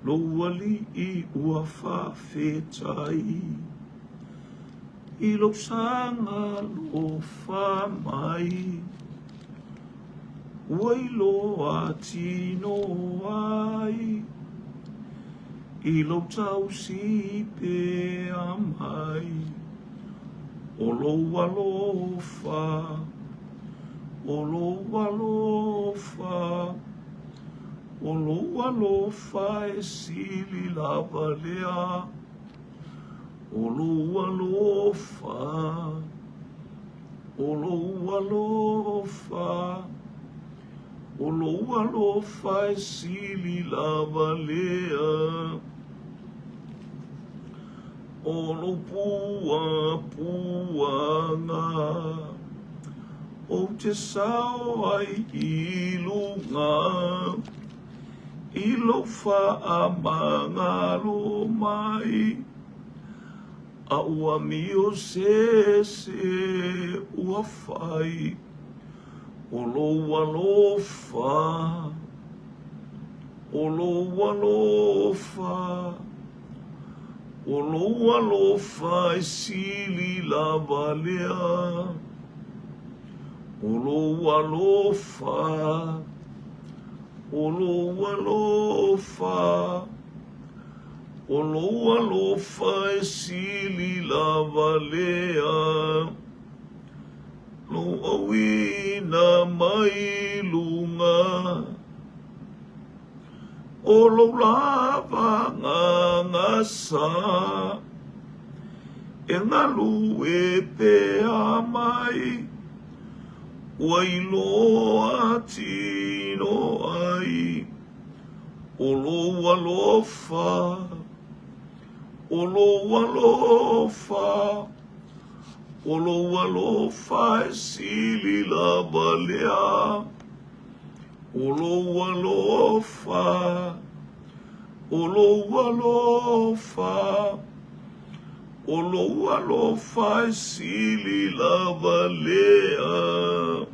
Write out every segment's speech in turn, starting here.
Lou alii ua faafetai i lou saga alofa mai. Ua iloa tino ai i lou tausi pea mai. O lou alofa, o lou alofa, O lou alofa e sili lava lea, O lou alofa, o lou alofa, O lou alofa e sili lava lea. O lou puapuaga ou te sao ai i luga, i lou faamagalo mai, a ua amio se ese ua fai, o lou alofa, o lou alofa. O lou alofa e sili lava lea, O lou alofa, o lou alofa, O lou alofa e sili lava lea. Lou auina mai luga. O lou lava gagasa e galue pea mai, ua iloa tino ai o lou alofa, o lou alofa, o lou alofa e sili lava lea. O lou alofa, o lou alofa, o lou alofa e sili lava lea.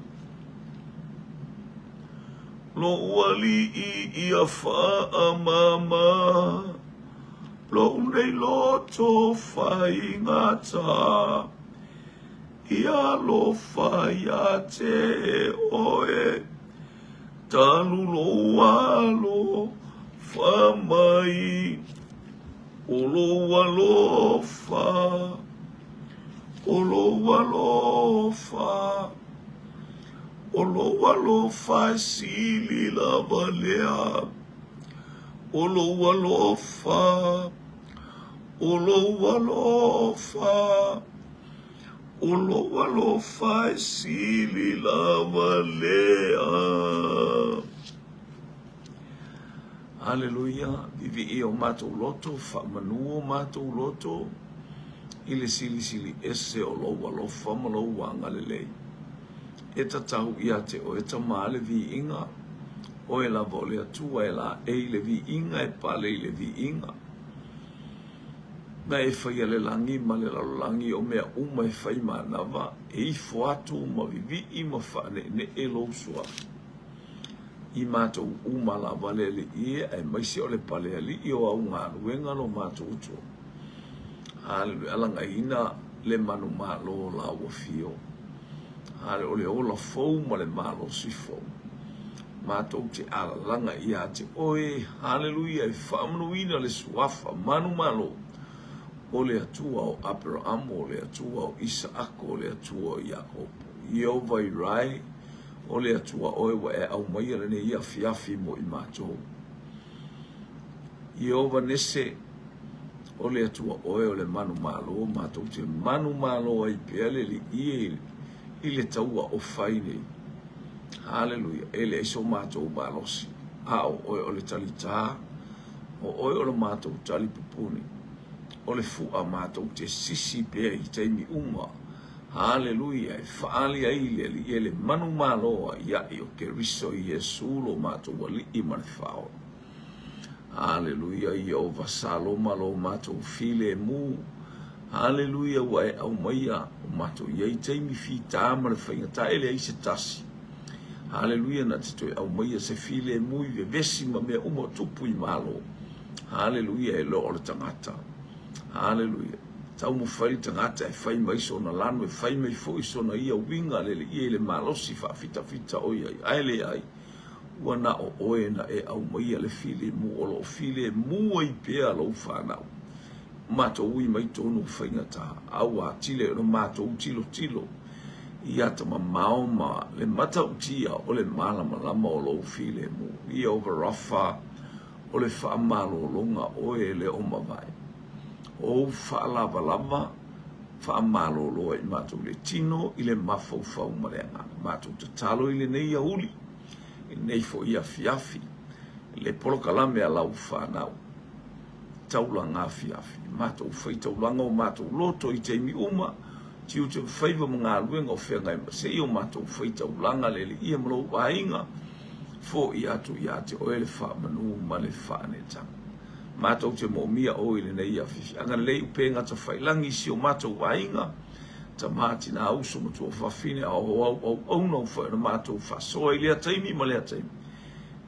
Lou alii ia faamama, lou nei loto faigata. Ia alofa ia te oe, talu lou alofa mai, o lou alofa, o lou alofa, o lou alofa e sili lava lea, o lou alofa, o lou alofa. O lou alofa e sili lava lea. Aleluia, vivii o matou loto, faamanu o matou loto i le silisili ese o lou alofa ma lou agalelei. E tatau ia te oe Tama le viiga, oe lava o le Atua e laei le viiga e pale i le viiga. Na e faia le lagi ma le lalolagi o mea uma e fai manava, e ifo atu ma vivii ma faaneenee lou suafa. I matou uma lava le Alii e, aemaise o le pale alii o au galuega lo matou Atua. Haleluia, alagaina le manumalo o lau afio. Hale, o le ola fou ma le malosi fou. Matou te alalaga ia te oe, haleluia, e faamanuina le suafa manumalo o le Atua o Aperaamo, o le Atua o Isaako, o le Atua o Iakopo. Ieova Irae, o le Atua oe ua e aumaia lenei afiafi mo i matou. Ieova Nese, o le Atua oe o le manumalo, matou te manumalo ai pea le Alii i le taua o fai nei. Haleluia, e leai so matou malosi, a o oe o le talitā, o oe o le matou talipupuni, o le fuʻa matou te sisi pea i taimi uma. Haleluia, e faaali ai le Alii e le manumalo aiaʻi o Keriso Iesu lo matou Alii ma le Faaola. Haleluia, Ieova Saloma lo matou filemu. Haleluia, ua e aumaia o matou i ai taimi fita ma le faigata e leai se tasi. Haleluia, na te toe aumaia se filemu i vevesi ma mea uma o tupu i malo. Haleluia, e le o le tagata. Haleluia. Taumafai le tagata e fai mai sona lanu, e fai mai foi sona ia uiga le alii i le malosi faafitafita o i ai, ae leai, ua na o oe na e aumaia le filemu o lo o filemu ai pea lou fanau. Matou ui mai tonu o faigata, a ua atili ai ona matou tilotilo i ata mamao ma le matautia o le malamalama o lou filemu. Ieova Rafa, o le faamalologa oe e le o mavae. O ou faalavalava faamalolo ai matou le tino i le mafaufau ma le agaga. Matou tatalo i lenei auli, i lenei foi afiafi, le polokalame a lau fanau, taulaga afiafi. Matou faitaulaga o matou loto i taimi uma, tiute ma faiva ma galuega o feagai ma se i o matou faitaulaga le Alii ma lou aiga, fo'i atu ia te oe le faamanu ma le faaneetaga. Matou te moomia oe i lenei afiafi. Agalelei upega tafailagi i si o matou aiga, tama, tina, uso, matua, fafine, a o au auauna ua fai ona matou faasoa i lea taimi ma lea taimi,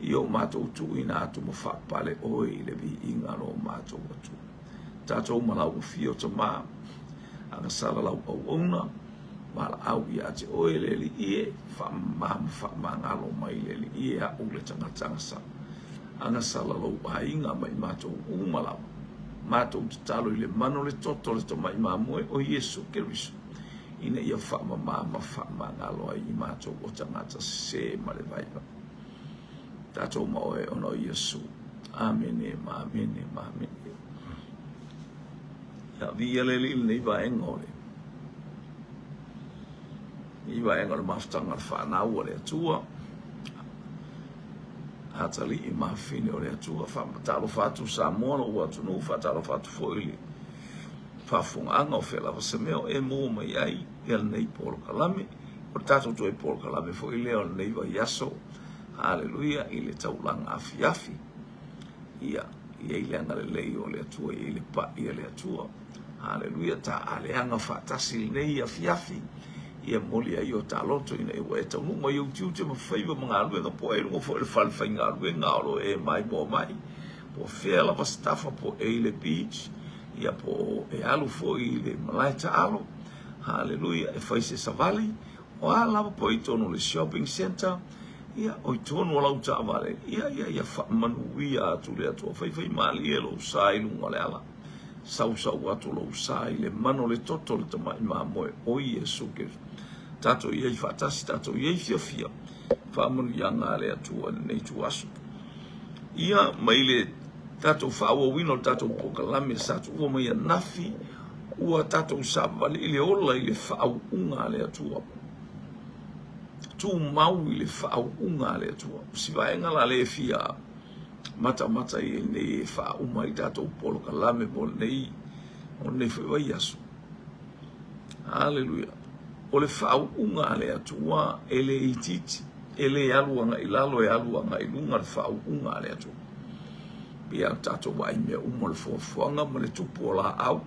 i o matou tuuina atu ma faapale oe i le viiga a lo matou Atua. Tatou ma lau afio, tama, agasala lau auauna, Valaau ia te oe le Alii e, faamama ma faamagalo mai le Alii e a'u le tagata agasala. Agasala lou aiga ma i matou uma lava. Matou tatalo i le mana o le toto o le Tamai Mamoe o Iesu Keriso, ina ia faamama ma faamagalo ai i matou o tagata sese ma le vaivai. Tatou ma oe ona o Iesu. Amene ma amene ma amene. Ia, viia le Alii i lenei vaega o le lenei vaega o le mafutaga o le fanau a le Atua. Atalii ma afafine o le Atua, faatalofa atu Samoa lou atunuu, faatalofa atu foi i le faafofogaaga o fea lava se mea o e maua mai ai ia lenei polokalame. O le tatou toe polokalame foi lea o lenei vaiaso, haleluia, i le taulaga afiafi. Ia, i ai le agalelei o le Atua, i ai le pai a le Atua. Haleluia, taaaleaga faatasi lenei afiafi, ia momoli ai o ta loto ina ia ua e taunuu mai ou tiute ma faiva ma galuega, po o e i luga foi o le fale faigaluega o lo o e maimoa mai, po o fea lava se tafa, po o e i le beach, ia po o e alu foi i le malae taalo, haleluia, e fai se savali, O a lava po i totonu o le shopping centre, ia, o i totonu o lau taavale, ia, ia, ia faamanuia atu le Atua. Faifai malie lou sa i luga o le ala. Sausau atu lou sa i le mana o le toto o le tamai mamoe o Iesu Keriso. Tatou i ai faatasi, tatou i ai fiafia, faamanuiaga a le Atua i lenei ituaso. Ia, mai le tatou faaauauina o le tatou polokalame sa tuua mai ananafi, Ua tatou savavali i le ola i le faauuga a le Atua. Tumau i le faauuga a le Atua. O si vaega la lea e fia matamata i ai nei e faauma ai tatou polokalame mo lenei, mo lenei foi vaiaso. Haleluia. O le faauuga a le Atua e le itiiti, e le alu agai i lalo, e alu agai i luga le faauuga a le Atua. Pei ona tatou vaai i mea uma o le foafoaga ma le tupu o laau,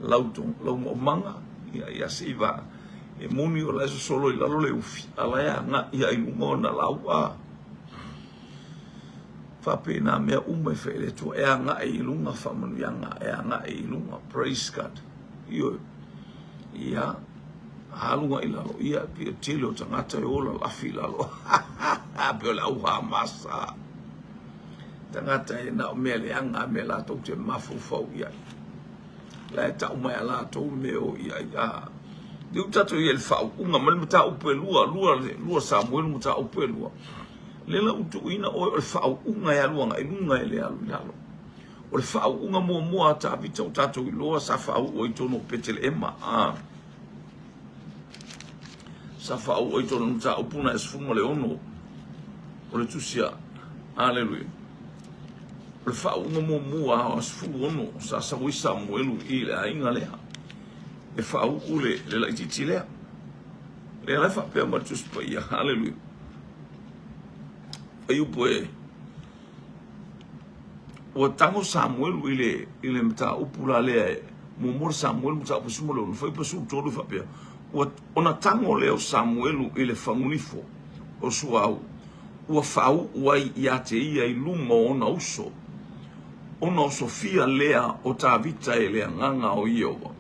lau, lau moomaga, ia, ia se i va, e moni o la e sosolo i lalo le ufi, a la e agai lava i luga ona lau, a. Faapena mea uma e fai e le Atua, e agai i luga faamanuiaga, e agai i luga, praise God. Ioe. Ia, alu agai i lalo, ia, pei o le tele o tagata e ola lafi i lalo, pei o le au Hamasa. Tagata e na o mea leaga a mea latou te mafaufau i ai. La e tau mai a latou le mea o i ai. A, lea ua tatou i ai i le faauuga mai le mataupu e lua, lua, lua Samuelu mataupu e lua. Lea la ua tuuina oe o le faauuga e alu agai i luga e le alu i lalo. O le faauuga muamua a Tavita ua tatou iloa sa faauu ai i totonu o Peteleema. A, sa faauu ai totonu o le mataupu na e 16 o le tusi a Aleluia. O le faauuga muamua a 16 sa sau ai Samuelu i le aiga lea e faauu le, le laitiiti lea. Lea la e faapea mai le Tusi Paia. Aleluia. Fuaiupu e Ua tago Samuelu i le, i le mataupu la lea e muamua le Samuelu mataupu 16, fuaiupu 13 e faapea, ua, ona tago lea o Samuelu i le fagunifo o suauu, ua faauu ai ia te ia i luma o ona uso. Ona osofia lea o Tavita e le Agaga o Ieova,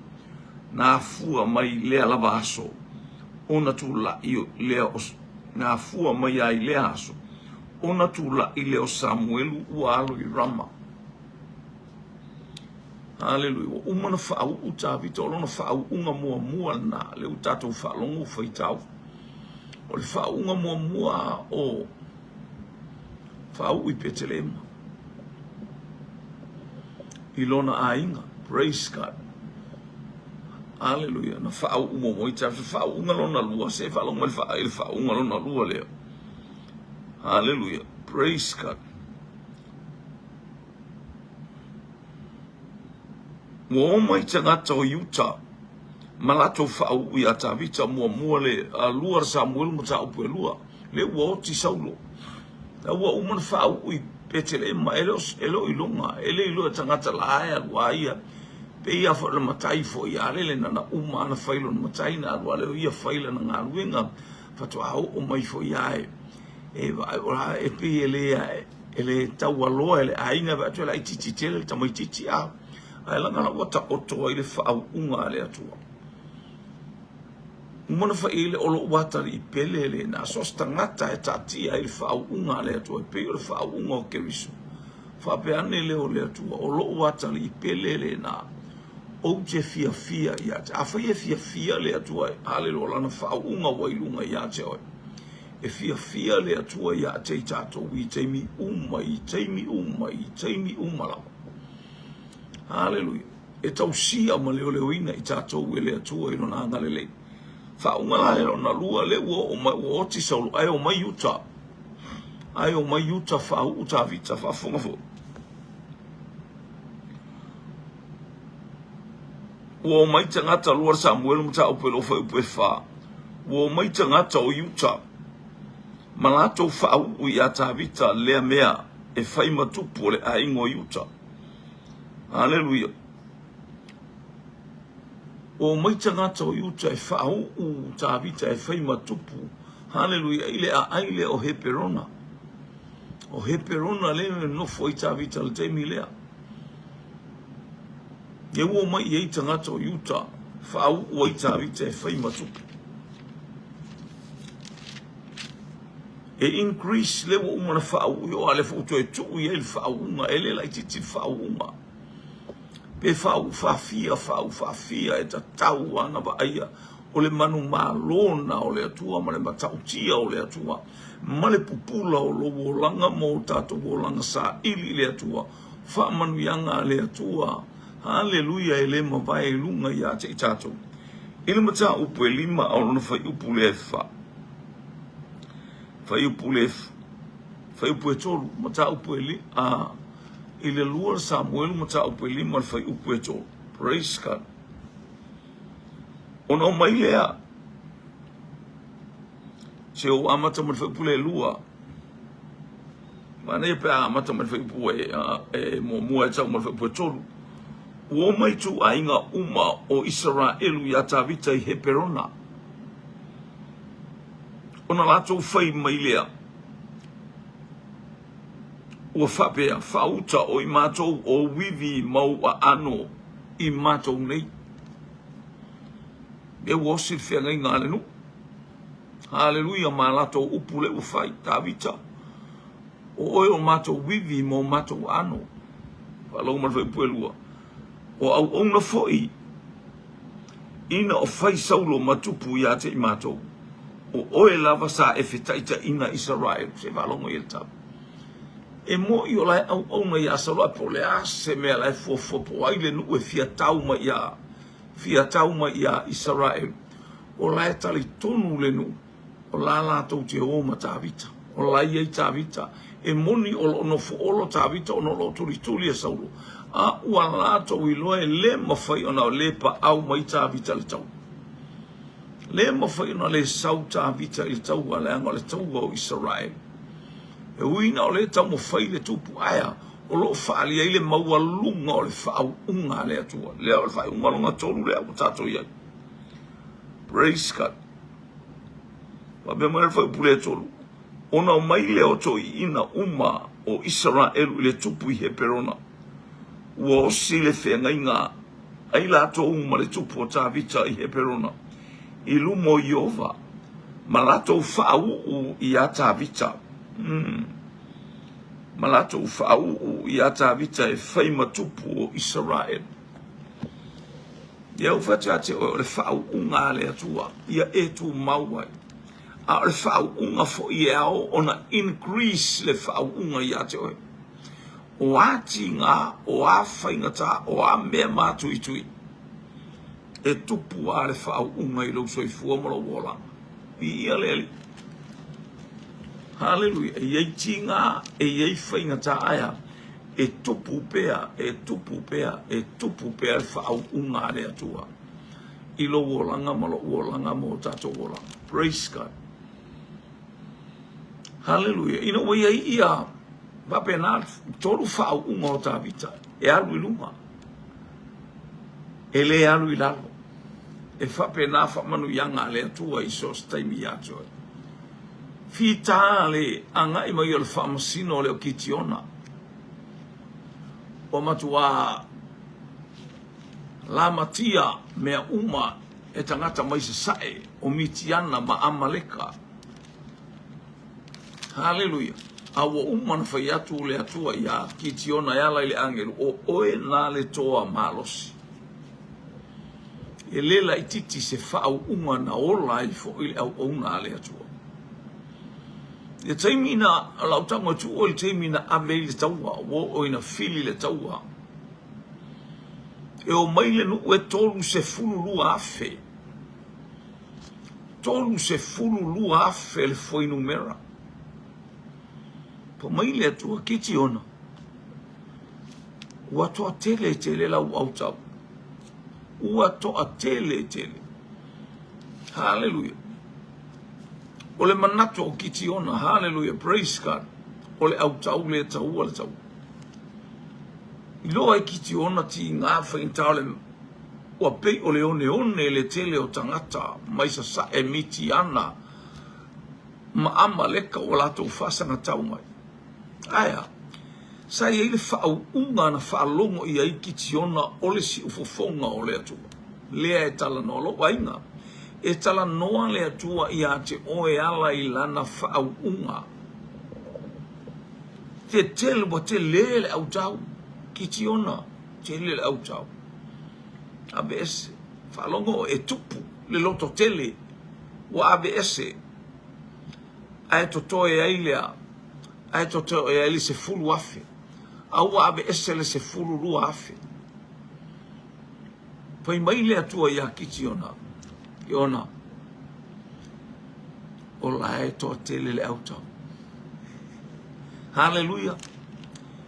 na afua mai lea lava aso, ona tula'i lea o, na afua mai ai lea aso, ona tula'i lea o Samuelu ua alo i Rama. Haleluia. Ua uma ona faauu Tavita, o lona faauuga muamua lena, lea ua tatou faalogo ua faitau. O le faauuga muamua o faauu i Petelema i lona aiga. Praise God. Haleluia. Na faauu muamua i Tavita, faauuga lona lua, se faalogo mai le faauuga lona lua lea. Haleluia. Praise God. Ua omai tagata o Iuta ma latou faauu iā Tavita muamua le lua Samuelu mataupu e lua, lea ua oti Saulo. La ua uma ona faauu i Petelema, e le o iloga, e le iloa e tagata la e alu a ia, pei lava foi o le matai foi a lele na na uma lava ona fai lona matai na alu lava lea o ia fai lana galuega, faatoa oo mai foi lava e vaai, o la e pei e le E le taualoa e le aiga e vaai atu e laitiiti tele le tamaitiiti a, ae leaga la ua taoto ai le faauuga a le Atua. Uma ona fai i ai le o lou atalii pele lena, so o se tagata e taatia ai le faauuga a le Atua e pei o le faauuga o Keriso. Faapea ane lea o le Atua, o lou atalii pele lena, ou te fiafia ia te. Afai e fiafia le Atua, haleluia, o lana faauuga ua i luga ia te oe. E fiafia le Atua ia te i tatou i taimi uma, i taimi uma, i taimi uma lava. Haleluia. E tausia ma leoleoina i tatou e le Atua i lona agalelei. Faauga la le lona lua, lea ua oo mai, ua oti Saulo, ae omai Iuta. Ae omai Iuta faauu Tavita, faafofoga foi. Ua omai tagata lua Samuelu mataupu e loo fuaiupu e fa. Ua omai tagata o Iuta ma latou faauu iā Tavita lea mea e fai ma tupu o le aiga o Iuta. Aleluia. Ua omai tagata o Iuta e faauu Tavita e fai ma tupu. Aleluia. I le aai lea o Heperona. O Heperona lea e nofo ai Tavita i le taimi lea. E ua omai i ai tagata o Iuta, faauu ai Tavita e fai ma tupu. E increase lea ua uma ona faauu i o, a lea foi ua toe tuu i ai le faauuga, e le laitiiti le faauuga. Pe faauu faafia, faauu faafia, e tatau lava ona vaaia o le manumalo na o le Atua ma le matautia o le Atua ma le pupula o lou olaga ma o tatou olaga saili i le Atua. Faamanuiaga a le Atua, Haleluia, e le mavae i luga ia te i tatou. I le mataupu e lima a o lona fuaiupu lea e fa. Fuaiupu le fuaiupu e tolu, mataupu e li, a, i le lua Samuelu mataupu e lima le fuaiupu e tolu. Praise God. Ona omai lea, se o amata ma le fuaiupu le lua, Manaia pe a amata mai le fuaiupu e muamua e tau ma le fuaiupu e tolu. Ua omai ituaiga uma o Isaraelu iā Tavita i Heperona. Ona latou fai mai lea, ua faapea, Faauta o i matou ou ivi ma ou aano i matou nei. Lea ua osi le feagaiga a le nuu. Haleluia ma latou upu lea ua fai, Tavita, o oe o matou ivi ma o matou aano. Faalogo ma le fuaiupu e lua. O auauna foi ina o fai Saulo ma tupu ia te i matou, o oe lava sa e fetaitaiina Isaraelu. Se faalogo ia le tala. E moni o la e auauna ia Saulo, ae po o le a se mea la e fuafua po o ai le nuu e fia tau mai ia fia tau mai ia Isaraelu. O la e talitonu le nuu, o la latou te o ma Tavita. O la e i ai Tavita. E moni o lo o nofo olo Tavita ona o lo o tulituli e Saulo. A ua latou iloa e le mafai ona le paau mai Tavita i le taua. Le mafai ona le sau Tavita i le taua leaga o le taua o Isaraelu. E ui ina o lea e taumafai le tupu, ae a? O lo o faaalia ai le maualuga o le faauuga a le Atua. Lea o le faaiuga lona tolu lea ua tatou i ai. Praise God. Faapea mai le fuaiupu lea e tolu. Ona omai lea o toeaiina uma o Isaraelu i le tupu i Heperona. Ua osi le feagaiga a i latou ma le tupu o Tavita i Heperona i luma o Ieova ma latou faauu iā Tavita, ma latou faauu iā Tavita e fai ma tupu o Isaraelu. Ia ua fai atu ia te oe, o le faauuga a le Atua ia e tumau ai. A o le faauuga foi e ao ona increase le faauuga ia te oe. O a tiga, o a faigata, o a mea matuitui, e tupu lava le faauuga i lou soifua ma lou olaga. Viia le Alii. Haleluia. E i ai tiga, e i ai faigata, ae a? E tupu pea, e tupu pea, e tupu pea le faauuga a le Atua i lou olaga ma lou olaga ma o tatou olaga. Praise God. Haleluia. Ina ua i ai ia faapena tolu faauuga o Tavita e alu i luga, e le alu i lalo. E faapena faamanuiaga a le Atua i so o se taimi ia te oe. Fita le agai mai o le faamasino o le o Kitiona. Ua matuā lamatia mea uma e tagata mai sasae o Mitiana ma Amaleka. Haleluia! A ua uma ona fai atu le Atua iā Kitiona e ala i le agelu, O oe na le toa malosi. E le laititi se faauuga na ola ai foi le auauna a le Atua. I le taimi na lau tago e tuu i le taimi na ave ai le taua, ua oo ina fili le taua. E o mai le nuu e 32,000. 32,000 le fuainumera. Pa mai le Atua, Kitiona, ua toatele tele lau autau. Ua toatele tele. Haleluia. O le manatu o Kitiona, haleluia, praise God, o le autau le taua le taua. Iloa e Kitiona tiga faigata o le Ua pei o le oneone le tele o tagata mai sasae Mitiana ma Amaleka ua latou faasagatau mai. Ae a? Sa i ai le faauuga na faalogo i ai Kitiona o le siufofoga o le Atua. Lea e talanoa lou aiga. E talanoa le Atua ia te oe e ala i lana faauuga. Te tele, ua tele le autau. Kitiona, tele le autau. Aveese. Faalogo e tupu le loto tele ua aveese ae totoe ai le ae totoe ai le 10,000 a ua aveese le 12,000. Fai mai le Atua iā Kitiona, Iona, o la e toatele le autau. Haleluia!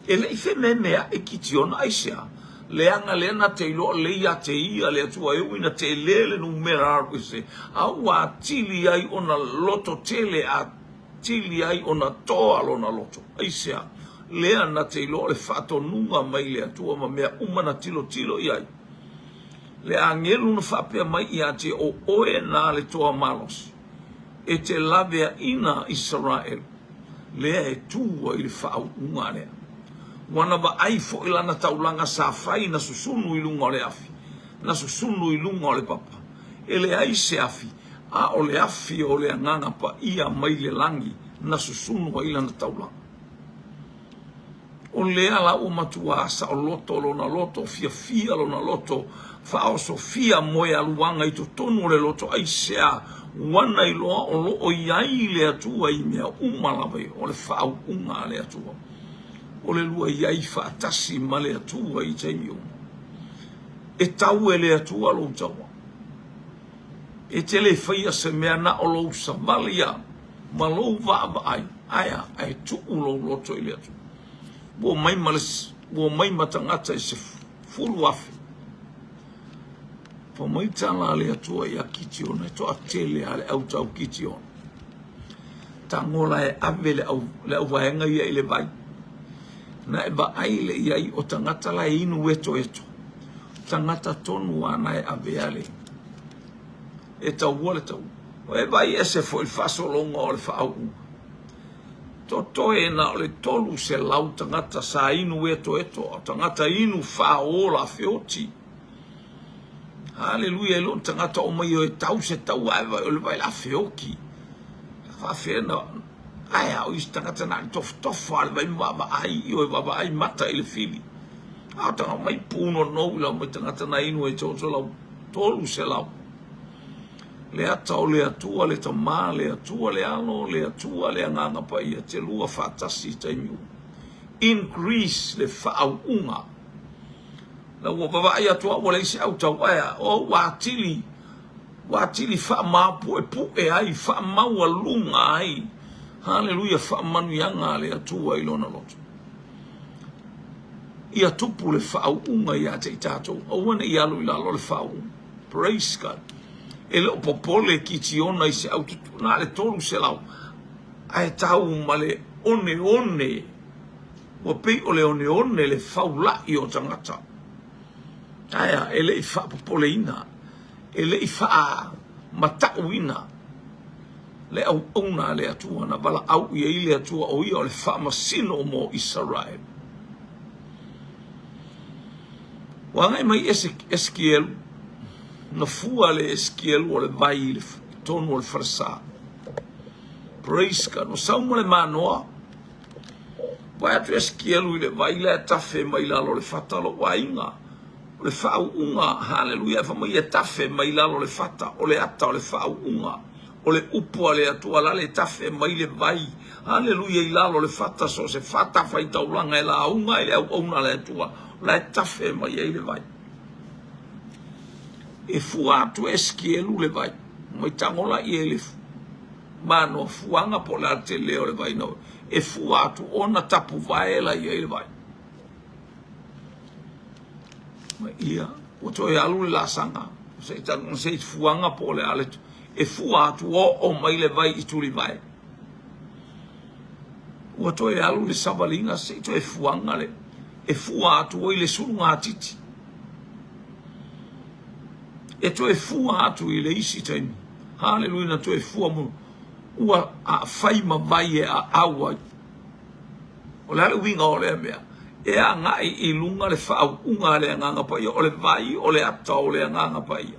E le i fememeaʻi Kitiona, aisea? Leaga lea na te iloa lelei ia te ia le Atua e ui na tele le numera alu ese, a ua atili ai ona loto tele, atili ai ona toa lona loto. Aisea? Lea na te iloa o le faatonuga mai le Atua ma mea uma na tilotilo i ai. Le agelu na faapea mai ia te o oe na le toa malosi, e te laveaina Isaraelu, lea e tu ai le faauuga lea. Ua na vaai foi lana taulaga sa fai na susunu i luga o le afi, na susunu i luga o le papa. E leai se afi, a o le afi o le Agaga Paia mai le lagi na susunu ai lana taulaga. O lea la ua matuā saoloto lona loto, fiafia lona loto, faaosofia moealuaga i totonu o le loto, aisea, ua na iloa o lo o i ai le Atua i mea uma lava ia, o le faauuga a le Atua, o le lua i ai faatasi ma le Atua i taimi uma. E tau e le Atua lou taua. E te le faia se mea na o lou savali ia ma lou vaavaai, ae a, ae tuu lou loto i le Atua. Ua omai ma le, ua omai ma tagata i 10,000. Fai mai tala a le Atua ia Kitiona, e toatele a le autau Kitiona. Tago la e ave le au, le auvaega ia i le vai. Na e vaai le i ai o tagata la e inu etoeto. Tagata tonu a na e avea le e taua le taua. E vaai ese foi le faasologa o le faauuga. Totoe na o le 300 tagata sa inu etoeto, a o tagata inu faaola feoti. Haleluia, e le o ni tagata omai e tau se taua ae o le vai la feoki. Faafefea na ae a o isi tagata na o le tofotofo lava le vai ma vaavaai, ioe, vaavaai mata i le fili. A o tagata omai punonou i lau mai tagata na inu etoeto lau 300. Le ata o le Atua, le Tama, le Atua, le Alo, le Atua, le Agaga Paia, te lua faatasi i taimi uma. Increase le faauuga. Na ua vavaai atu au ua leai se au tauaea, o ua atili, ua atili faamaopuepue ai, faamaualuga ai, haleluia, faamanuiaga a le Atua i lona loto. Ia tupu le faauuga ia te i tatou, aua ne i alu i lalo le faauuga. Praise God. E le o popole Kitiona i se au tutu, na o le 300, ae tau ma le oneone. Ua pei o le oneone le faula'i o tagata. Aea, e le i faapopoleina, e le i faamatauina le auauna a le Atua na valaau i ai le Atua o ia o le faamasino mo Isaraelu. Ua agai mai Esekielu, na fua le Esekielu o le vai i totonu o le falesa. Praise God. Ua sau ma le manoa. Vaai atu Esekielu i le vai la e tafe mai lalo o le fata o lou aiga. O le faauuga, haleluia, e fai mai e tafe mai lalo o le fata, o le ata o le faauuga, o le upu a le Atua la le tafe mai le vai, haleluia, i lalo o le fata, so o se fata faitaulaga e lauga ai le auauna a le Atua, la e tafe mai ai le vai. E fua atu e Esekielu le vai, mai tago laia i le manoa fuaga po o le a le tele o le vai na e fua atu ona tapuvae la i ai le vai. Ma ia, ua toe alu le laasaga, se i se i fuaga po o le a le e fua atu oo mai le vai i tulivae. Ua toe alu le savaliga se i toe fuaga le e fua atu ai le sulugatiti. E toe fua atu i le isi taimi. Haleluia, na toe fua mo ua fai ma vai e aau ai. O le a le uiga o lea mea? E agai i luga le faauuga a le Agaga Paia, o le vai o le ata o le Agaga Paia.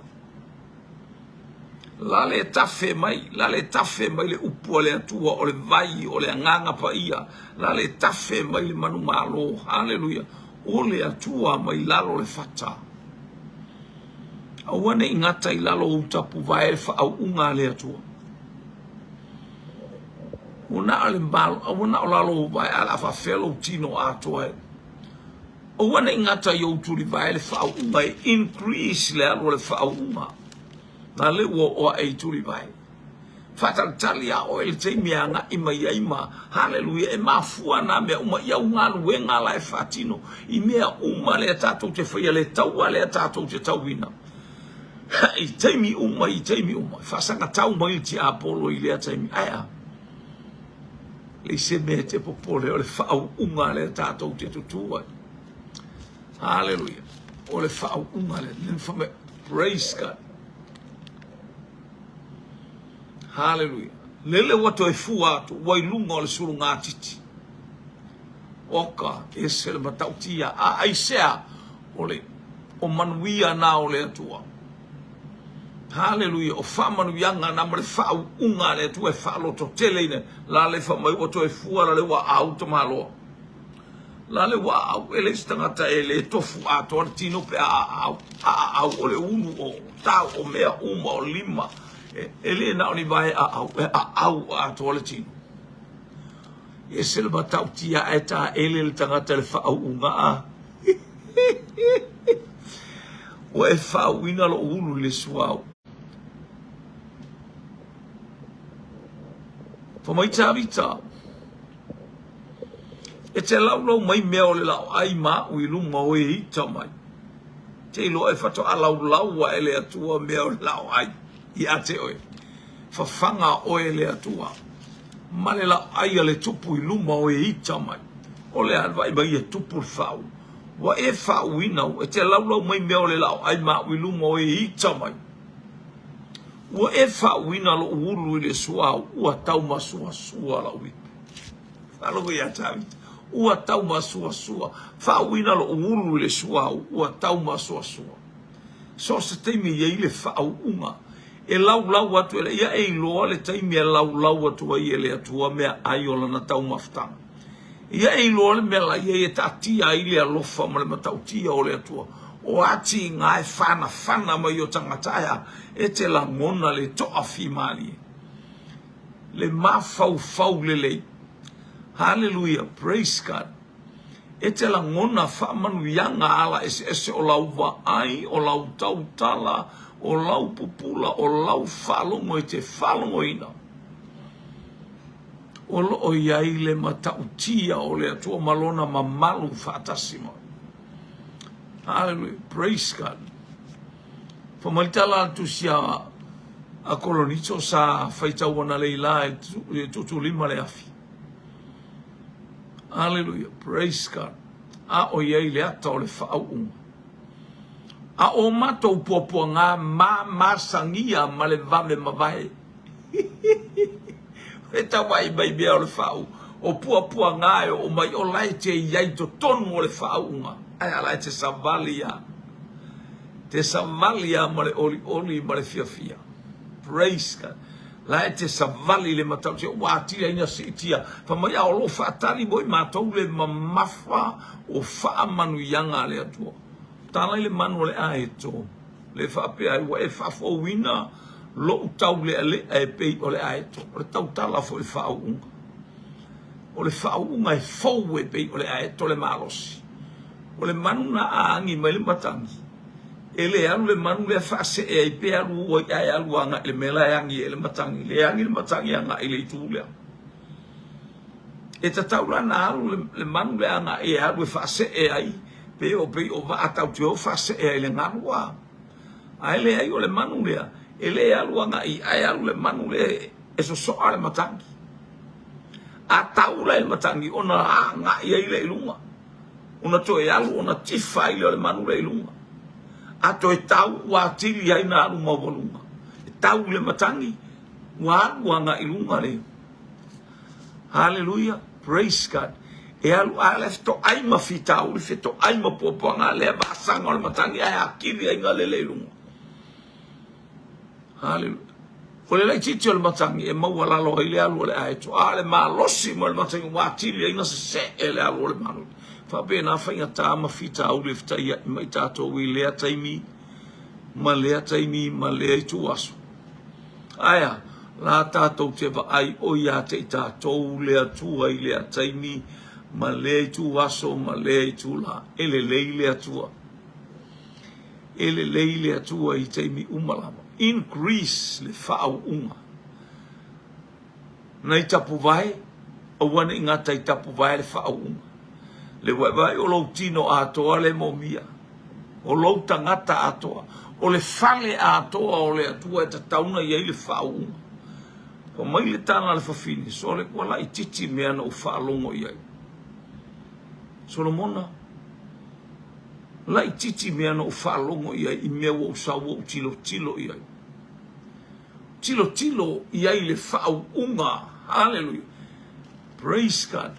La le tafe mai, la le tafe mai le upu a le Atua, o le vai o le Agaga Paia, la le tafe mai le manumalo, haleluia, o le Atua mai lalo o le fata. Aua ne i gata i lalo o ou tapuvae le faauuga a le Atua. Ua na o le malo, aua na o lalo o ou vae, ae o le a faafefea lou tino atoa e. Aua ne i gata i ou tulivae le faauuga e increase le alu o le faauuga. Na lea ua oo ae i tulivae. Faatalitali a oe i le taimi e agai mai ai ma, haleluia, e mafua nā mea uma i au galuega la e faatino, i mea uma lea tatou te faia, le taua lea tatou te tauina. I taimi uma, i taimi uma, e faasagatau mai le tiapolo i lea taimi. Ae a? Leai se mea e te popole, o le faauuga lea tatou te tutū ai. Haleluia. O le faauuga lea. Praise God. Haleluia. Lele ua toe fua atu, ua i luga o le sulugatiti. Oka, ese le matautia. A aisea, o le o manuia na o le Atua. Haleluia, o faamanuiaga na ma le faauuga a le Atua e faalototeleina. La le fai mai ua toe fua, la le ua aau tamaloa. La le ua aau, e leai se tagata e le tofu atoa le tino pe a aau. A aau o le ulu, o tao, o mea uma, o lima. E le na o ni vae aau, e aau atoa le tino. E ese le matautia ae taele le tagata i le faauuga a. Ua e faauuina lou ulu i le suauu. Fai mai Tavita, E te laulau mai mea o le laoai ma aʻu i luma o e ita mai. Te iloa e faatoa laulau ae le Atua mea o le laoai ia te oe. Fafaga oe e le Atua ma le laoai a le tupu i luma o e ita mai. O le a le vaai mai e tupu le faau. Ua e faauuina au, e te laulau mai mea o le laoai ma aʻu i luma o e ita mai. Ua e faauuina loʻu ulu i le suauu, ua taumasuasua lau ipu. Faalogo ia Tavita, ua taumasoasoa, faauuina lou ulu i le suauu, ua taumasoasoa. So o se taimi e i ai le faauuga, e laulau atu e le, ia e iloa le taimi e laulau atu ai e le Atua meaai o lana taumafataga. Ia e iloa le mea la i ai e taatia ai le alofa ma le matautia o le Atua. O a tiga e fanafana mai o tagata ae a? E te lagona le toafimalie, le mafaufau lelei. Haleluia, praise God. E te lagona faamanuiaga ala eseese o lau vaai, o lau tautala, o lau pupula, o lau faalogo e te faalogoina. O lo o i ai le matautia o le Atua ma Lona mamalu faatasi ma oe. Hallelujah. Praise God. Fai mai le tala a le tusi a Kolonito sa faitau analeila i le tuutuulima le afi. Hallelujah. Praise God. A o i ai le ata o le faauuga. A o matou puapuaga ma masagia ma le vave mavae. E tauai mai mea o le faauuga. O puapuaga e oo mai o la e te i ai i totonu o le faauuga. Ae a la e te savali lava. Te savali lava ma le olioli ma le fiafia. Praise God. La e te savali i le matautia ua atili ai na siitia. Fai mai a o lo o faatali mo i matou le mamafa o faamanuiaga a le Atua. Tala i le manu o le aeto. Le faapea ai, ua e faafouina lou taulealea e pei o le aeto. O le tautala foi i le faauuga. O le faauuga e fou e pei o le aeto le malosi. O le manu na a agi mai le matagi, e le alu le manu lea faasee ai pe alu ua i ae alu agai i le mea la e agi ai le matagi. Le agi le matagi agai i le itu lea. E tatau la na alu le manu lea agai e alu e faasee ai pe o pei o vaa tatou te o faasee ai i le galu a. Ae leai o le manu lea e le alu agai ae alu le manu lea e sosoa le matagi. A tau la i le matagi ona agai ai lea i luga. Ona toe alu ona tifa ai lea o le manu lea i luga. A toe tau ua atili ai na alu maualuga. E tau i le matagi ua alu agai i luga le Haleluia, praise God. E alu a le fetoai ma fitauli, fetoai ma puapuaga, lea vasaga o le matagi ae atili ai galele i luga. Haleluia. O le laitiiti o le matagi e maualalo ai le alu o le aeto, a o le malosi mo le matagi ua atili ai na sesee le alu o le manu. Faapena faigata ma fitauli e fetaiai ma i tatou i lea taimi ma lea taimi ma lea ituaso. Ae a? La tatou te vaai o ia te i tatou le Atua i lea taimi ma lea ituaso ma lea itula. E lelei le Atua. E lelei le Atua i taimi uma lava. Increase le faauuga. Nai tapuvae, aua ne i gata i tapuvae le faauuga. Le vaivai o lou tino atoa le momia, o lou tagata atoa, o le fale atoa o le Atua e tatau ona i ai le faauuga. Fai mai le tala a le fafine, Sole, ua laitiiti mea na ou faalogo i ai. Solomona, laitiiti mea na ou faalogo i ai i mea ua ou sau ua ou tilotilo i ai. Tilotilo i ai le faauuga. Haleluia. Praise God.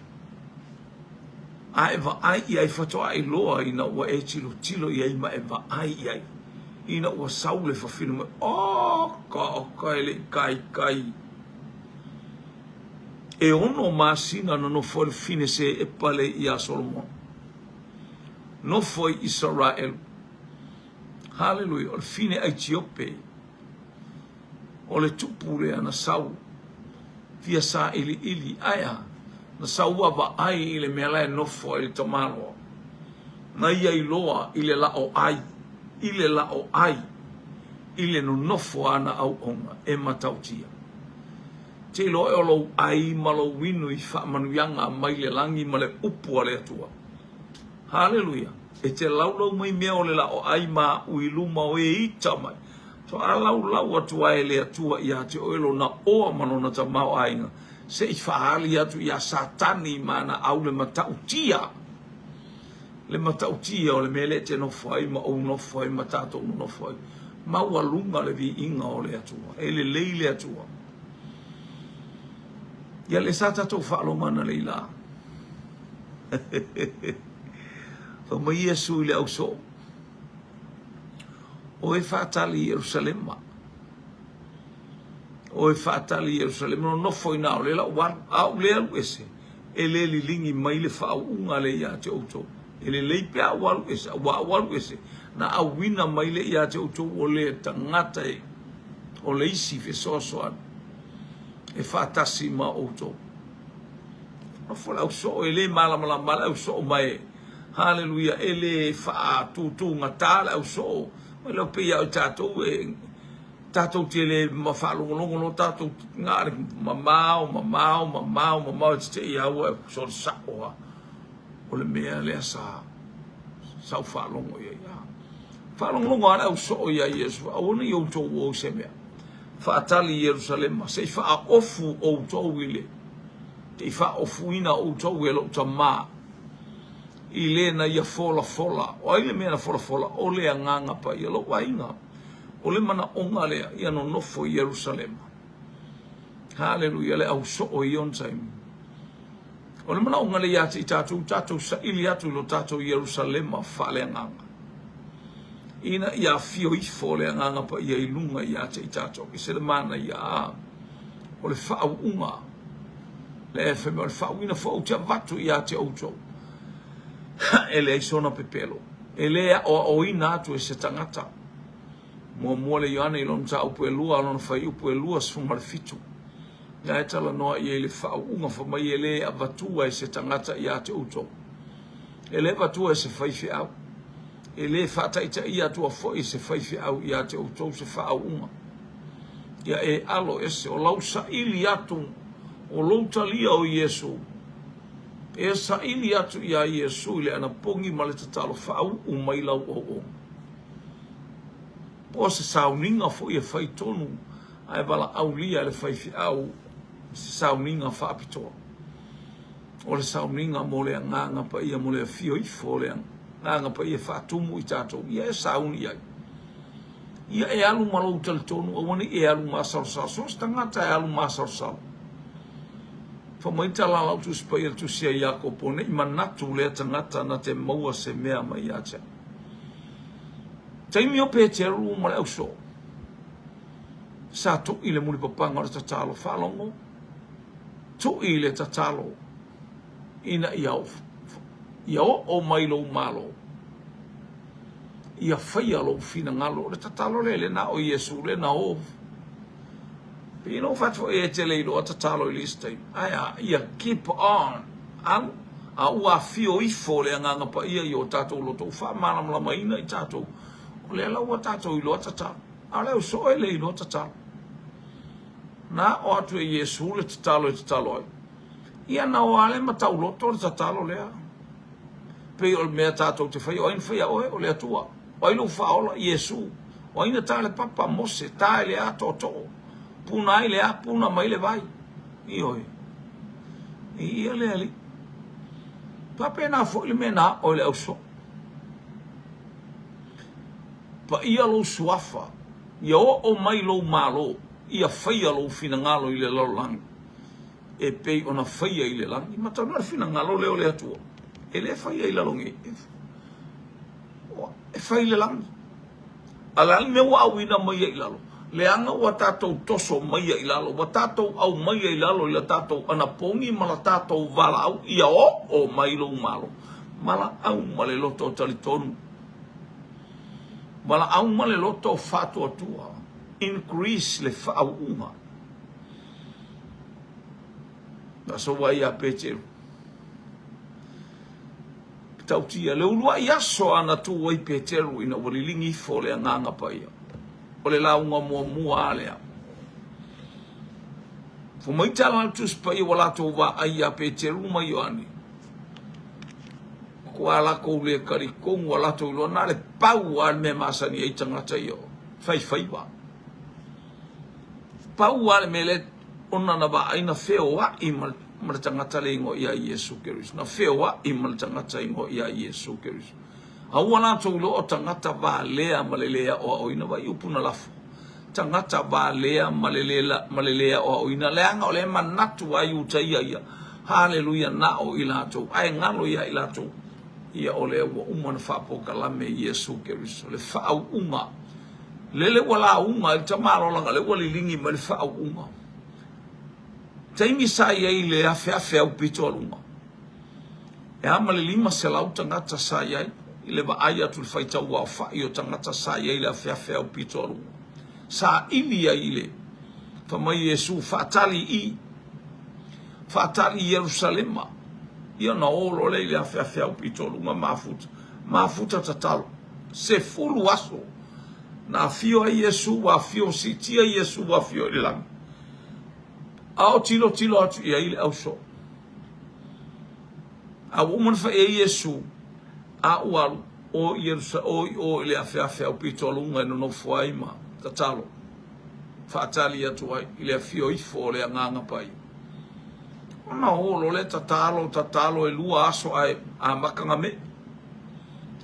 A e vaai i ai faatoa iloa ina ua e tilotilo i ai ma e vaai i ai. Ina ua sau le fafine mai, oka, oka e le i kaikai. E ono masina na nofo ai le fafine seepa lea ia Solomona. Nofo i Isaraelu. Haleluia. O le fine Aitiope. O le tupu lea na sau fia sailiili, ae a? Na sau a vaai i le mea la e nofo ai le tamaloa. Na ia iloa i le laoai, i le laoai, i le nonofo a ana auauna e matautia. Te iloa e o lou ai ma lou inu i faamanuiaga mai le lagi ma le upu a le Atua. Haleluia! E te laulau mai mea o le laoai ma aʻu i luma o e ita mai. Faalaulau atu ai le Atua ia te oe lona oa ma lona tamaoaiga, se i faaali atu iā Satani ma ana au le matautia, le matautia o le mea lea e te nofo ai ma ou nofo ai ma tatou nonofo ai. Maualuga le viiga o le Atua. E lelei le Atua. Ia lea sa tatou faalogo analeila la. Fai mai Iesu i le ausoo, O e faatali i Ierusalema. O e faatali i Ierusalema, nonofo i ina o lea la ua alu, a ou le alu ese, e le liligi mai le faauuga lea ia te outou. E lelei pe a ou alu ese, aua a ou alu ese, na auina mai lea ia te outou o le tagata e, o le isi fesoasoani e faatasi ma outou. Nofo le ausoo, e le malamalama le ausoo ma e, haleluia, e le faatutugata le ausoo. Ma le pei lava o tatou e tatou te le faalogologo loa tatou na o le mamao, mamao, mamao, mamao e te tei lava ua soli sao lava. O le mea lea sa sa ou faalogo i ai. Faalogologo lava le ausoo iā Iesu, aua ne i outou o i se mea. Faatali i Ierusalema, se i faaofu outou i le, se i faaofuina outou e lou Tama i le na ia folafola. O ai le mea na folafola? O le Agaga Paia, lou aiga. O le manaoga lea ia nonofo i Ierusalema. Haleluia, le ausoo i ona taimi. O le manaoga lea ia te i tatou, tatou saili atu i lo tatou Ierusalema faaleagaga, ina ia afio ifo le Agaga Paia i luga ia te i tatou. E se le manaia, a o le faauuga, le fai mai o le faauuina foi ou te avatu ia te outou, e leai sona pepelo, e le aoaoina atu e se tagata. Muamua le Ioane i lona mataupu e lua, lona fuaiupu e 27. Na e talanoa i ai le faauuga fai mai e le avatua e se tagata ia te outou. E le avatua e se faifeau. E le faataitaia atua foi e se faifeau ia te outou se faauuga. Ia e alo ese o lau saili atu o lou talia o Iesu. E saili atu iā Iesu i le anapogi ma le tatalo faauu mai lau auauna. Po o se sauniga foi e fai tonu ae valaaulia e le faifeau se sauniga faapitoa. O le sauniga mo le Agaga Paia, mo le afio ifo o le Agaga Paia e faatumu i tatou, ia e sauni i ai. Ia e alu ma lou talitonu, aua ne i e alu masalosalo. So o se tagata e alu masalosalo. Fai mai tala a lau Tusi Paia, le Tusi a Iakopo, ne i manatu lea tagata na te maua se mea mai ia te au. Taimi o Peteru ma le ausoo, sa tui le mulipapaga o le tatalo faalogo, tui le tatalo ina ia, ia oo mai lou Malo, ia faia lou finagalo. O le tatalo lea, le na o Iesu, le na o. Pei na ou fai atu foi e te le iloa tatalo i le isi taimi. Ae a, ia keep on, alu, a ua afio ifo le Agaga Paia i o tatou loto, ua faamalamalamaina i tatou, o lea la ua tatou iloa tatalo. A o le ausoo e le iloa tatalo. Na aʻo atu e Iesu le tatalo e tatalo ai. Ia na o lava le matauloto le tatalo lea. Pei o le mea tatou te faia, o ai na faia oe? O le Atua. O ai lou faaola? Iesu. O ai na ta le papa? Mose. Ta i le a? Tootoo. Puna ai le a? Puna mai le vai. Ioe. Ia le Alii. Faapena foi le mea na aʻo e le ausoo. Paia lou suafa, ia oo mai lou malo, ia faia lou finagalo i le lalolagi, e pei ona faia i le lagi. Mataulia le finagalo lea o le Atua, e le faia i lalo nei, e fai i le lagi. A o le a le mea ua auina mai ai i lalo? Leaga ua tatou toso maia i lalo, ua tatou aumaia i lalo i la tatou anapogi ma la tatou valaau, ia oo mai lou malo. Valaau ma le loto talitonu. Valaau ma le loto faatuatua. Increase le faauuga. Aso ua ia Peteru. Tautia le uluai aso a na tu ai Peteru ina ua liligi ifo le Agaga Paia. O le lauga muamua a lea. Fai mai tala a le Tusi Paia ua latou vaai ia Peteru ma Ioane. Ua latou le talitonu, ua latou iloa na o le pau lava le mea e masani ai tagata ia, fai faiva. Pau lava le mea lea ona na vaai na feoai ma le tagata le igoa ia Iesu Keriso. Na feoai ma le tagata igoa ia Iesu Keriso. A ua latou iloa o tagata valea ma le le aoaoina, vaai upu na lafo. Tagata valea ma le le ma le le aoaoina, leaga o lea e manatu lava Iutaia ia, Haleluia, na o i latou, ae galo ia i latou, ia o lea ua uma ona faapolokalame Iesu Keriso, le faauuga. Lele ua lauga ai le tamaloa leaga o lea ua liligi mai le faauuga. Taimi sa i ai i le afeafe aupito a luga, e a ma le 500 tagata sa i ai i le vaai atu i le faitau aofai o tagata sa i ai i le afeafe aupito a luga. Saili ai i le fai mai Iesu, Faatali i, faatali i Ierusalema. Ia ona o loa lea i le afeafe aupito a luga mafuta, mafuta tatalo. 10 aso na afio ai Iesu, ua afio siitia Iesu, ua afio i le lagi. A o tilotilo atu i ai le ausoo. A ua uma ona fai i ai Iesu, A ua alu, o i Ierusa, o i o i le afeafe aupito a luga e nonofo ai ma tatalo, faatali atu ai i le afio ifo o le Agaga Paia. Ona o loa lea tatalo, tatalo e 2 aso ae amata ona me'i.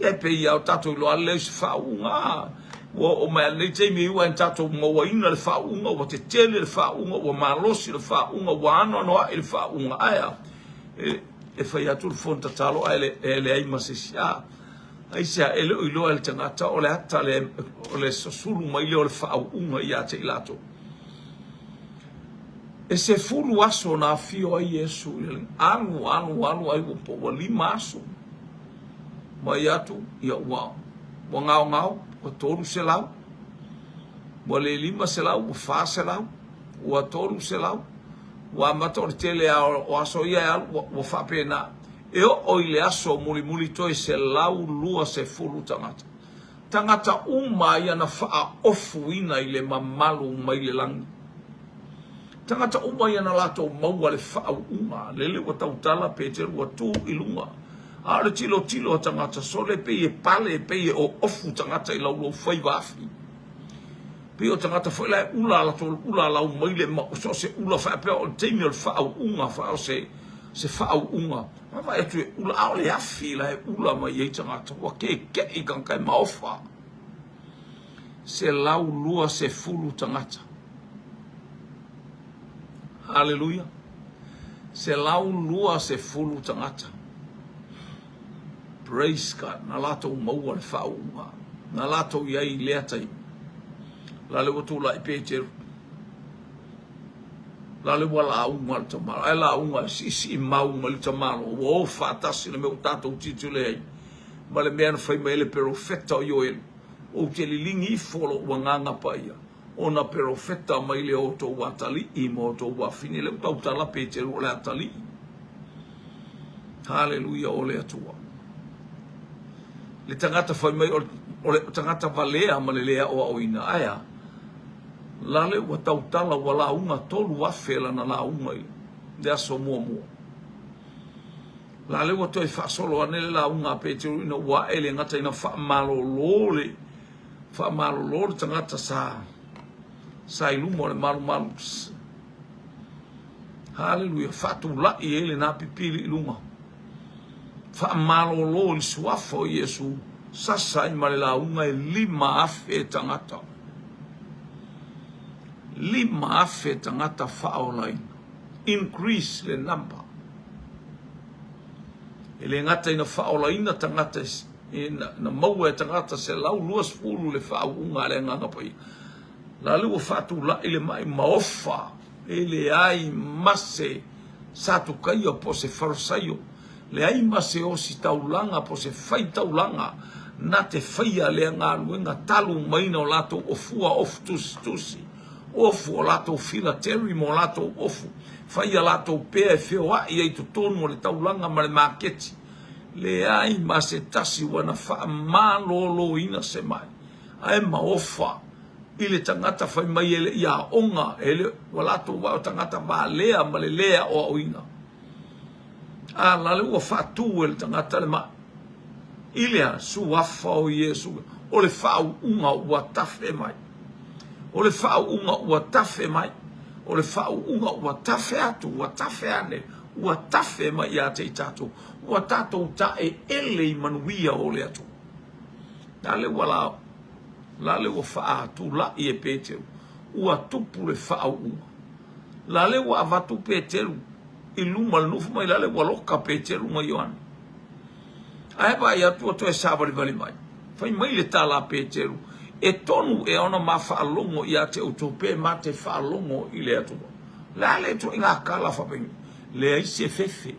Ia e pei lava o tatou iloa lelei se faauuga, a ua oo mai lava i lenei taimi e iu lava ina tatou mauaina le faauuga, ua tetele le faauuga, ua malosi le faauuga, ua anoanoai le faauuga. Ae a? E fai atu le fono tatalo ae e leai ma se isi. A, aisea? E le o iloa e le tagata o le ata lea, o le susulu mai lea o le faauuga ia te i latou. E 10 aso na afio ai Iesu i le alu, alu, alu, ai ua po ua 5 aso. Mai atu, ia ua, ua gaogao, ua 300, ua le 500, ua 400, ua 300, ua amata o le tele lava o aso ia e alu, ua, ua faapena. E oo i le aso mulimuli toe 120 tagata. Tagata uma ia na faaofuina i le mamalu mai le lagi. Tagata uma ia na latou maua le faauuga, lele ua tautala Peteru ua tu i luga. A o le tilotilo a tagata sole pei e pale, pei e oofu tagata i laulou faiva afi. Pei o tagata foi la e ula a latou ula lau mai le ma so o se ula faapea o le taimi o le faauuga, fa o se se faauuga. Vaavaai atu e ula, a o le afi la e ula mai ai tagata, ua kekeʻi tagata e maofa. 120 tagata. Haleluia. 120 tagata. Praise God. Na latou maua le faauuga. Na latou i ai i lea taimi. La le ua tulai Peteru. La le ua lauga le tamalo. Ae lauga e siisii mau mai le tamalo. Ua o faatasi le mea ua tatou tilotilo ai. Ma le mea na fai mai ai le perofeta o Ioelu. Ou te liligi ifo lou agaga paia ona perofeta mai le outou atalii ma outou afine. Lea ua tautala Peteru o le atalii. Haleluia o le Atua. Le tagata fai mai o le tagata valea ma le le aoaoina. Ae a? Lale ua tautala ua lauga 3,000 lana lauga i le aso muamua. Lale ua toe faasolo ane le lauga a Peteru ina ua ae le gata ina faamalolo le faamalolo le tagata sa sa i luma o le malumalu. Haleluia, faatulai ai lena pipili i luga. Faamalolo i le suafa o Iesu, sasa ai ma le lauga e 5,000 tagata. 5,000 tagata faaolaina. Increase le number. E le gata ina faaolaina tagata na maua e tagata 120 le faauuga a le Agaga Paia. La le ua faatulai le mai maofa e leai ma se Satukaio po o se Farisaio, leai ma se ositaulaga po o se faitaulaga na te faia lea galuega talu mai na o latou ofua ofu tusitusi, ofu o latou filateri ma o latou ofu, fai a latou pea e feoai ai i totonu o le taulaga ma le maketi. Leai ma se tasi ua na faamaloloina se mai, ae maofa i le tagata fai mai e le i aoga, e le, ua latou vaai o tagata valea ma le lē aoaoina. A la le ua faatu e le tagata le mai i le a? Suafa o Iesu, o le faauuga ua tafe mai. O le faauuga ua tafe mai. O le faauuga ua tafe atu, ua tafe ane, ua tafe mai ia te i tatou. Ua tatou taeele i manuia o le Atua. La le ua la, la le ua faatulai e Peteru. Ua tupu le faauuga. Lale ua avatu Peteru i luma o le nuu fai mai lale ua loka Peteru ma Ioane. Ae vaai atu ua toe savalivali mai. Fai mai le tala a Peteru, E tonu ea ona ma faalogo ia te outou pe ma te faalogo i le Atua? O le a le ituaiga tala faapenei? Leai se fefe,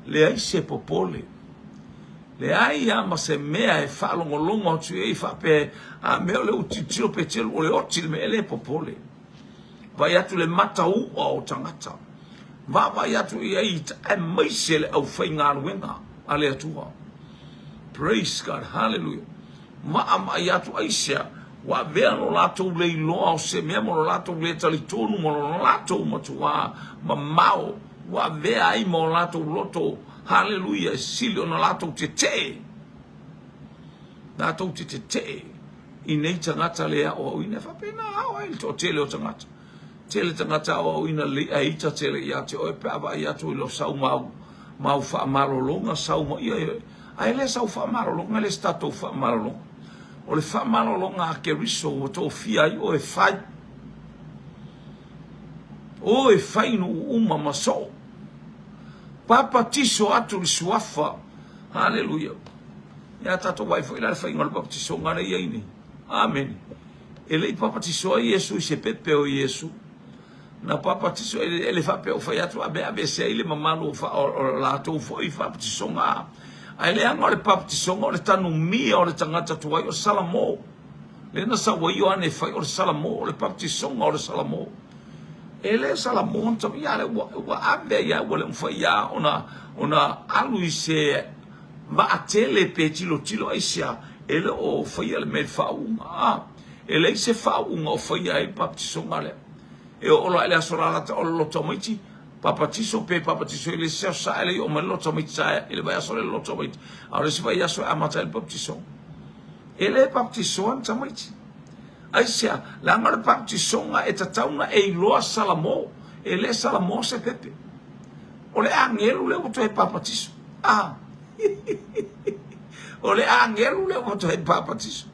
leai se popole, leai lava ma se mea e faalogologo atu i ai faapea, a mea o lea ua tilotilo Peteru o le oti le mea, e le popole. Vaai atu le matau'a o tagata. Vaavaai atu i ai aemaise le aufaigaluega a le Atua. Praise God, hallelujah. Maamaai atu aisea ua avea lo latou le iloa o se mea ma lo latou le talitonu ma lo latou matuā mamao ua avea ai ma o latou loto, hallelujah, e sili ona latou tetee, latou te tetee i nei tagata le aoaoina. E faapena ao ai le toatele o tagata. Tele tagata aoaoina lelei ae ita tele ia te oe pe a vaai atu i lo sau mau mau faamalologa sau ma ia ae le sau faamalologa le se tatou faamalologa. O le faamalologa a Keriso ua tofia ai oe fai. Oe fai nuu uma ma soo. Papatiso atu le suafa. Haleluia. Ia tatou vaai foi la le faiga o le papatisoga lea e i ai nei. Amene. E le i papatisoa Iesu i se pepe o Iesu. Na papatiso, e le faapea o fai atu ave aveese ai le mamalu o, fa, o, o latou foi fapatisoga. Ae leaga o le papatisoga o le tanumia o le tagata tuai o Salamo. Lea na sau ai Ioane e fai o le Salamo, o le papatisoga o le Salamo. E le Salamo na tau ia le ua, ua ave ia ua le mafai ia ona, ona alu i se vaatele pe tilotilo aisea e le o faia le mea i le faauuga. A, e leai se faauuga o faia ai le papatisoga lea. E oo loa i le aso lalata o le lotomaiti, papatiso pe papatiso i le isi aso sa e le i oo mai le lotomaiti sa i le vaiaso lea le lotomaiti, a o le isi vaiaso e amata ai le papatisoga. E le papatisoa ni tamaiti. Aisea? Leaga o le papatisoga e tatau ona e iloa Salamo. E le Salamo se pepe. O le agelu lea ua toe papatiso. Ah. o le agelu lea ua toe papatiso.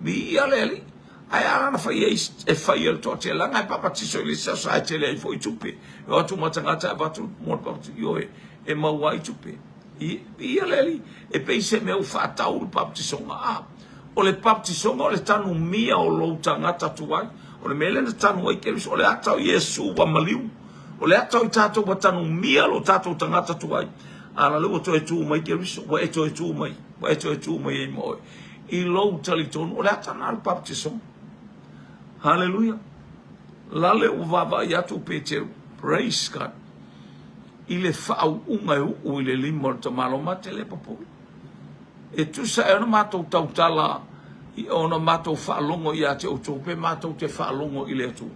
Viia le Alii. Ae a lana fai ai e fai e le toatele, leaga e papatiso i le isi aso ae tele ai foi tupe. E o atu ma tagata e avatu mo le papatiso. Ioe, e maua ai tupe. Viia le Alii. E pei se mea ua faatau le papatisoga. Ah. O le papatisoga o le tanumia o lou tagata tuai. O le mea lea na tanu ai Keriso, o le ata o Iesu ua maliu. O le ata o i tatou ua tanumia lo tatou tagata tuai. A la lea ua toe tu mai Keriso, ua e toe tu mai, ua e toe tu mai ai ma oe. I lou talitonu, o le ata na o le papatisoga. Haleluia. Lale ua vaavaai atu Peteru. Praise God. I le faauuga e uu i le lima o le tamaloa mate le popole. E tusa ai ona matou tautala i ona matou faalogo ia te outou pe matou te faalogo i le Atua.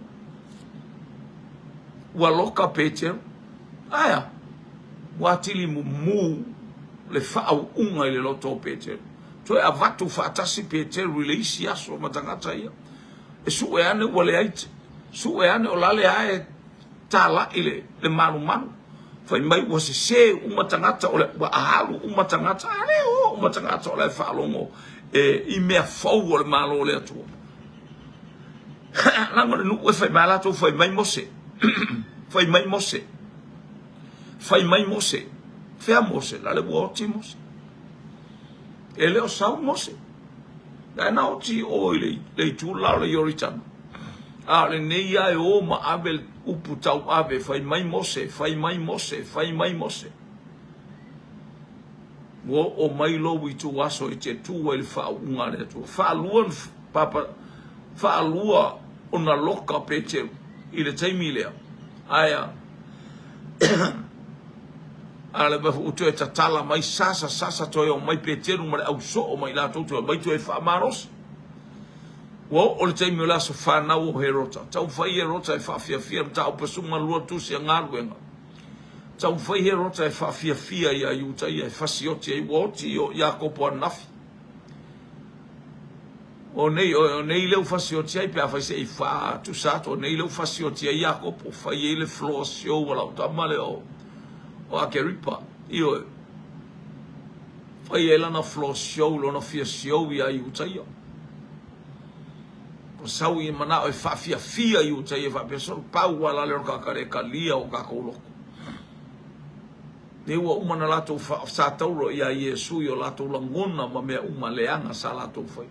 Ua loka Peteru. Aea, ua atili mumu le faauuga i le loto o Peteru. Toe avatu faatasi Peteru i le isi aso ma tagata ia. E sue ane ua leai, sue ane o lale ae talai le, le malumalu. Fai mai ua sese uma tagata, o le, ua alu uma tagata, a le o uma tagata o la e faalogo e, i mea fou o le Malo o le Atua. Leaga o le nuu e fai mai latou, fai mai Mose, fai mai Mose, fai mai Mose, fea Mose, la le ua oti Mose. E le o sau Mose. Ae na oti o i le, le itu la o le Ioritana. A o lenei ia e o ma ave le upu tauave, fai mai Mose, fai mai Mose, fai mai Mose. Ua oo mai lou ituaso e te tu ai i le faauuga a le Atua. Faalua papa, faalua ona loka Peteru i le taimi lea. Ae a? A le mea foi ua toe tatala mai, sasa, sasa toe o mai Peteru ma le au soo ma i latou toe omai toe faamalosi. Ua oo le taimi o le aso fanau o Herota. Taumafai Herota e faafiafia mataupu 12 tusi a galuega. Taumafai Herota e faafiafia ia Iutaia e fasioti ai ua oti o Iakopo ananafi. O nei, o nei lea ua fasioti ai pe a fai se i faatusa atu, o nei lea ua fasioti ai Iakopo, fai ai le floor show a lau tama lea o, o Akeripa. Ioe. Fai ai lana floor show, lona fia show ia Iutaia. Ua sau i manao e faafiafia i uta ia faapea solo pau a lale o le tagata le talia o tatou loto. Lea ua uma na latou sa tauro ia Iesu i o latou lagona ma mea uma leaga sa latou fai.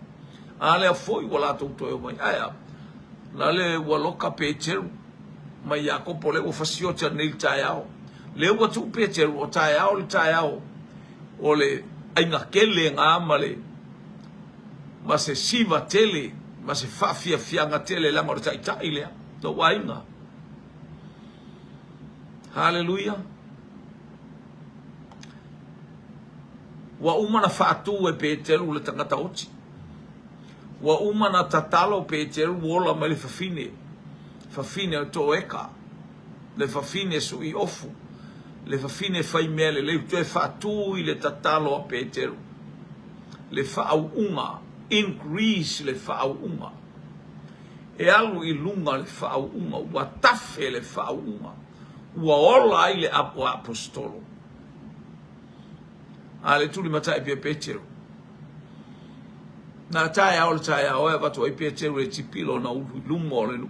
A lea foi ua latou toe omai. Ae a? Lale ua loka Peteru ma Iakopo lea ua fasioti nei le taeao. Lea ua tuu Peteru o taeao le taeao o le aiga tele na ma le ma se siva tele ma se faafiafiaga tele leaga o le taitai lea, lou aiga. Haleluia! Ua uma na faatu e Peteru le tagata oti. Ua uma na tatalo Peteru ua ola mai le fafine, fafine o Toeka, le fafine sui ofu, le fafine fai mea lelei, toe faatu i le tatalo a Peteru. Le faauuga, increase le faauuga. E alu i luga le faauuga, ua tafe le faauuga, ua ola ai le apoapostolo. A le tulimatai pea Peteru. Na taeao le taeao e avatu ai Peteru e tipi lona ulu i luma o le nuu.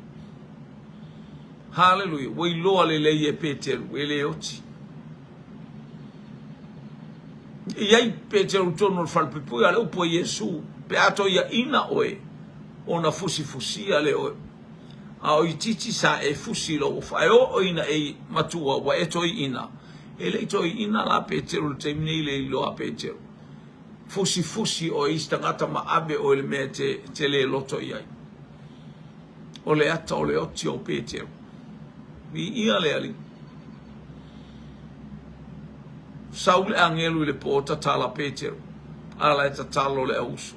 Haleluia, ua iloa lelei e Peteru, e le oti. E i ai Peteru i totonu o le falepuipui, a o le upu a Iesu, pe a toiaina oe, ona fusifusia lea oe. A o itiiti sa e fusi i lou ofa, ae oo ina e matua ua e toeaina. E le i toeaina la Peteru i le taimi nei, le iloa a Peteru. Fusifusi oe i isi tagata ma ave oe i le mea e te le loto i ai. O le ata o le oti o Peteru. Viia le Alii. Sau le agelu i le po tatala Peteru, a la e tatalo le auuso.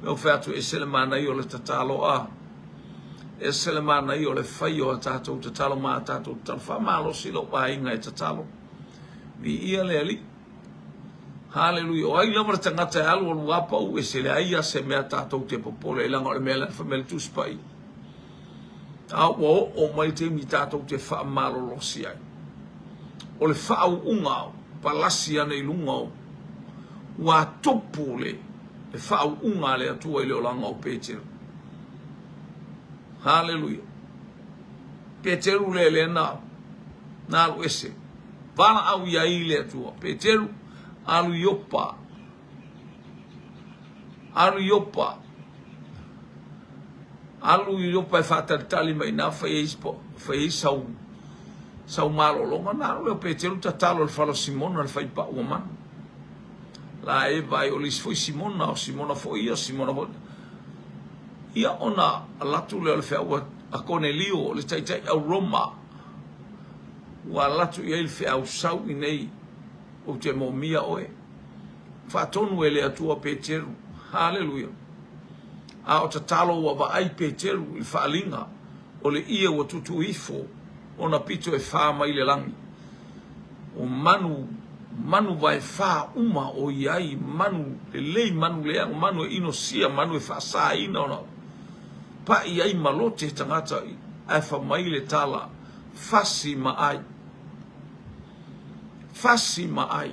Me o fai atu, ese le manaia o le tatalo a. Ese le manaia o le fai o a tatou tatalo ma a tatou tatalo. Faamalosi lou aiga e tatalo. Viia le Alii. Haleluia. O ai lava le tagata e alu alu a pau ese leai a se mea tatou te popole ai leaga o le mea lea fai mai le Tusi Paia. A ua oo mai le taimi tatou te faamalolosi ai. O le faauuga palasi ane i luga o ua tupu le faauuga a le Atua i le olaga o Peteru. Haleluia. Peteru le lea na na alu ese. Valaau i ai le Atua. Peteru, alu i Iopa. Alu i Iopa. Alu i Iopa e faatalitali mai ina fai ai, fai ai sau, sau malologa. Na alu lea o Peteru tatalo i le fale o Simona le faipau o manu. La e vaai o le isi foi Simona, o Simona foi ia, o Simona foi. Ia ona alu atu lea o le feau a Konelio, le taitai au Roma, ua alu atu i ai le feau sau i nei, ou te moomia oe. Faatonu e le Atua Peteru. Haleluia. A o tatalo ua vaai Peteru i le faaliga o le ie ua tutu ifo ona pito e fa mai le lagi. O manu, manu vae fa uma o i ai, manu lelei, manu leaga, manu e inosia, manu e faasaina ona paʻi ai ma lote tagata ae fa mai le tala, fasi ma ai. Fasi ma ai.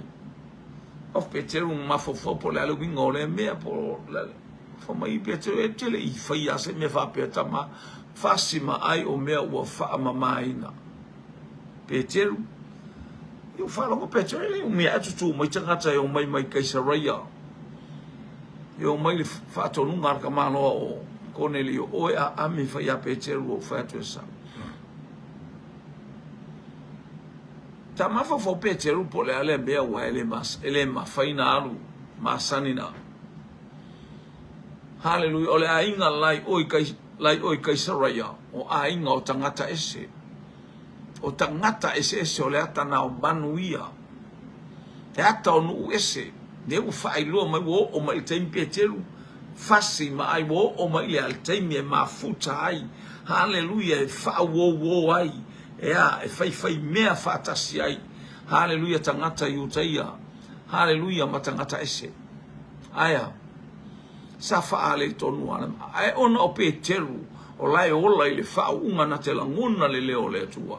O Peteru mafaufau po o le a le uiga o lea mea po o le fa mai Peteru e te le i faia se mea faapea tama fasi ma ai o mea ua faamamaina. Peteru i ua faalogo Peteru e le umi ae tutū mai tagata e omai mai Kaisaraia e omai le faatonuga a le tamaloa o Konelio oe a ame fai a Peteru ua ou fai atu e sau. Sa mafaufau Peteru po o le a lea mea aua e le, e le mafai na alu masani na. Haleluia, o le aiga la i o i, la i o i Kaisaraia, o aiga o tagata ese. O tagata eseese o le ata na o manu ia. He ata o nuu ese. Lea ua faailoa mai ua oo mai i le taimi Peteru, fasi ma ai ua oo mai i le taimi e mafuta ai. Haleluia, e faauouo ai. Ea, e faifai mea faatasi ai. Haleluia tagata Iutaia. Haleluia ma tagata ese. Aea, sa faaalei tonu a ae ona o Peteru o la e ola i le faauuga na te lagona le leo o le Atua.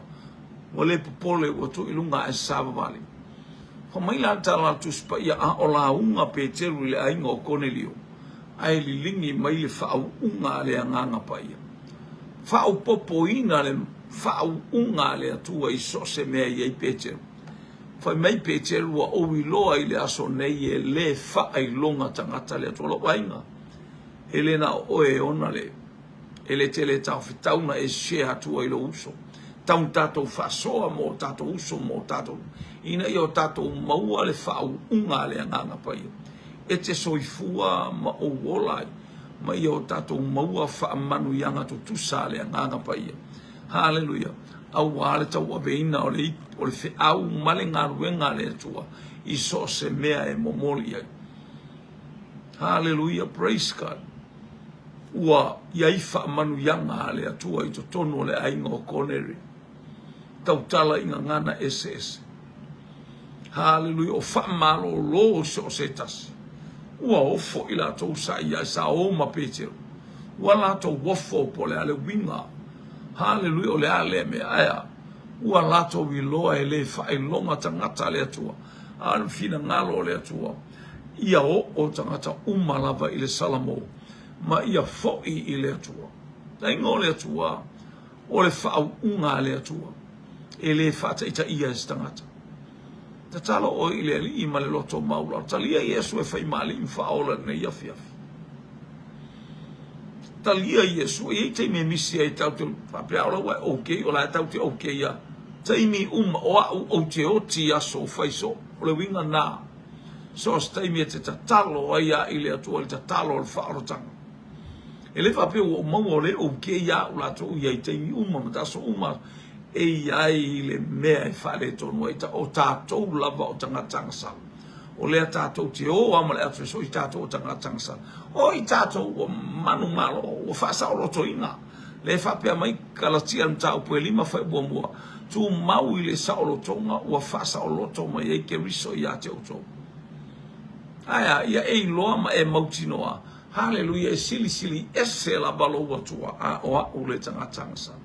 Ua le popole ua tuu i luga ae savavali. Fai mai la le tala a le Tusi Paia, a o lauga Peteru i le aiga o Konelio. Ae liligi mai le faauuga a le Agaga Paia. Faaopopoina le faauuga a le Atua i so o se mea e i ai Peteru. Fai mai Peteru, Ua ou iloa i le aso nei e le faailoga tagata le Atua. Lou aiga, e le na o oe e ona le E le tele taofetau na e share atua i lou uso. Tau na tatou faasoa mo o tatou uso mo o tatou ina ia o tatou maua le faauuga a le Agaga Paia. E te soifua ma ou ola ai ma ia o tatou maua faamanuiaga tutusa a le Agaga Paia. Haleluia! Auā le tauaveina o le o le feau ma le galuega a le Atua i so o se mea e momoli ai. Haleluia! Praise God! Ua i ai faamanuiaga a le Atua i totonu o le aiga o Koneri. Tautala i gagana eseese. Haleluia, o faamalolo i so o se tasi. Ua ofo i latou sa i ai, sa o ma Peteru. Ua latou ofo po o le a le uiga. Haleluia, o le a lea mea? Ae a? Ua latou iloa e le faailoga tagata a le Atua, a o le finagalo o le Atua. Ia oo tagata uma lava i le Salamo ma ia foi i le Atua. Aiga o le Atua, o le faauuga a le Atua, e le faataitaia e se tagata. Tatalo oe i le Alii ma le loto maualalo. Talia Iesu e fai ma Alii ma Faaola i lenei afiafi. Talia Iesu, e i ai taimi e misi ai tau te faapea o la ua e okay, o la e tau te okay ia. Taimi uma o au ou te oti i aso o fai so, o le uiga na. So o se taimi e te tatalo ai a i le Atua i le tatalo o le faaolataga. E le faapea ua ou maua o le okay ia au latou ia i taimi uma ma aso uma e i ai le mea e faaletonu ai ta o tatou lava o tagata agasala. O lea tatou te o lava ma le atu e so i tatou o tagata agasala. O i tatou ua manumalo, ua faasaolotoina. Lea e faapea mai Kalatia le mataupu e 5 faaiupu muamua, Tumau i le saolotoga ua faasaoloto mai ai Keriso ia te outou. Ae a, ia e iloa ma e mautinoa, haleluia, e silisili ese lava lou Atua, a o a'u le tagata agasala.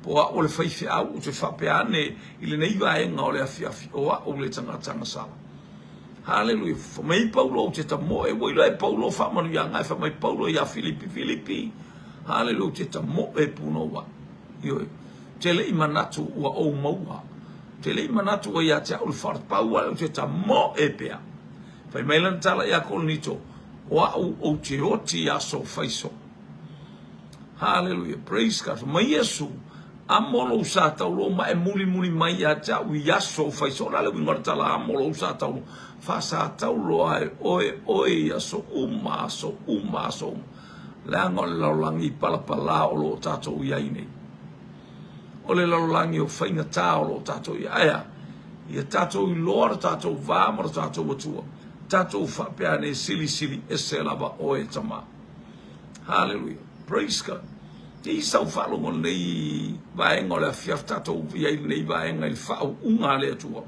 Po o a'u o le faifeau, ou te faapea ane i lenei vaega o le afiafi, o a'u le tagata agasala. Haleluia. Fai mai Paulo, ou te tamoe, ua iloa e Paulo faamanuiaga, fai mai Paulo ia Filipi, Filipi, haleluia, ou te tamoe punouai. Ioe. Ou te le i manatu ua ou maua. Ou te le i manatu ua ia te au le faaletapau ale ou te tamoe pea. Fai mai lana tala ia Korinito, o a'u ou te oti i aso faiso. Haleluia, praise God. Fai mai Iesu, amo lou sa taulo ma e mulimuli mai ia te a'u i aso faiso. O le a le uiga o le tala amo lou sa taulo? Faasataulo ai oe oe i aso uma, aso uma, aso uma. Leaga o le lalolagi palapala o lo o tatou i ai nei. O le lalolagi o faigata o lo o tatou i ai. Ae a? Ia tatou iloa lo tatou va ma lo tatou Atua. Tatou faapea ane, Silisili ese lava oe e Tama. Haleluia. Praise God. I sau faalogo lenei vaega o le afiafi tatou i ai lenei vaega i le faauuga a le Atua.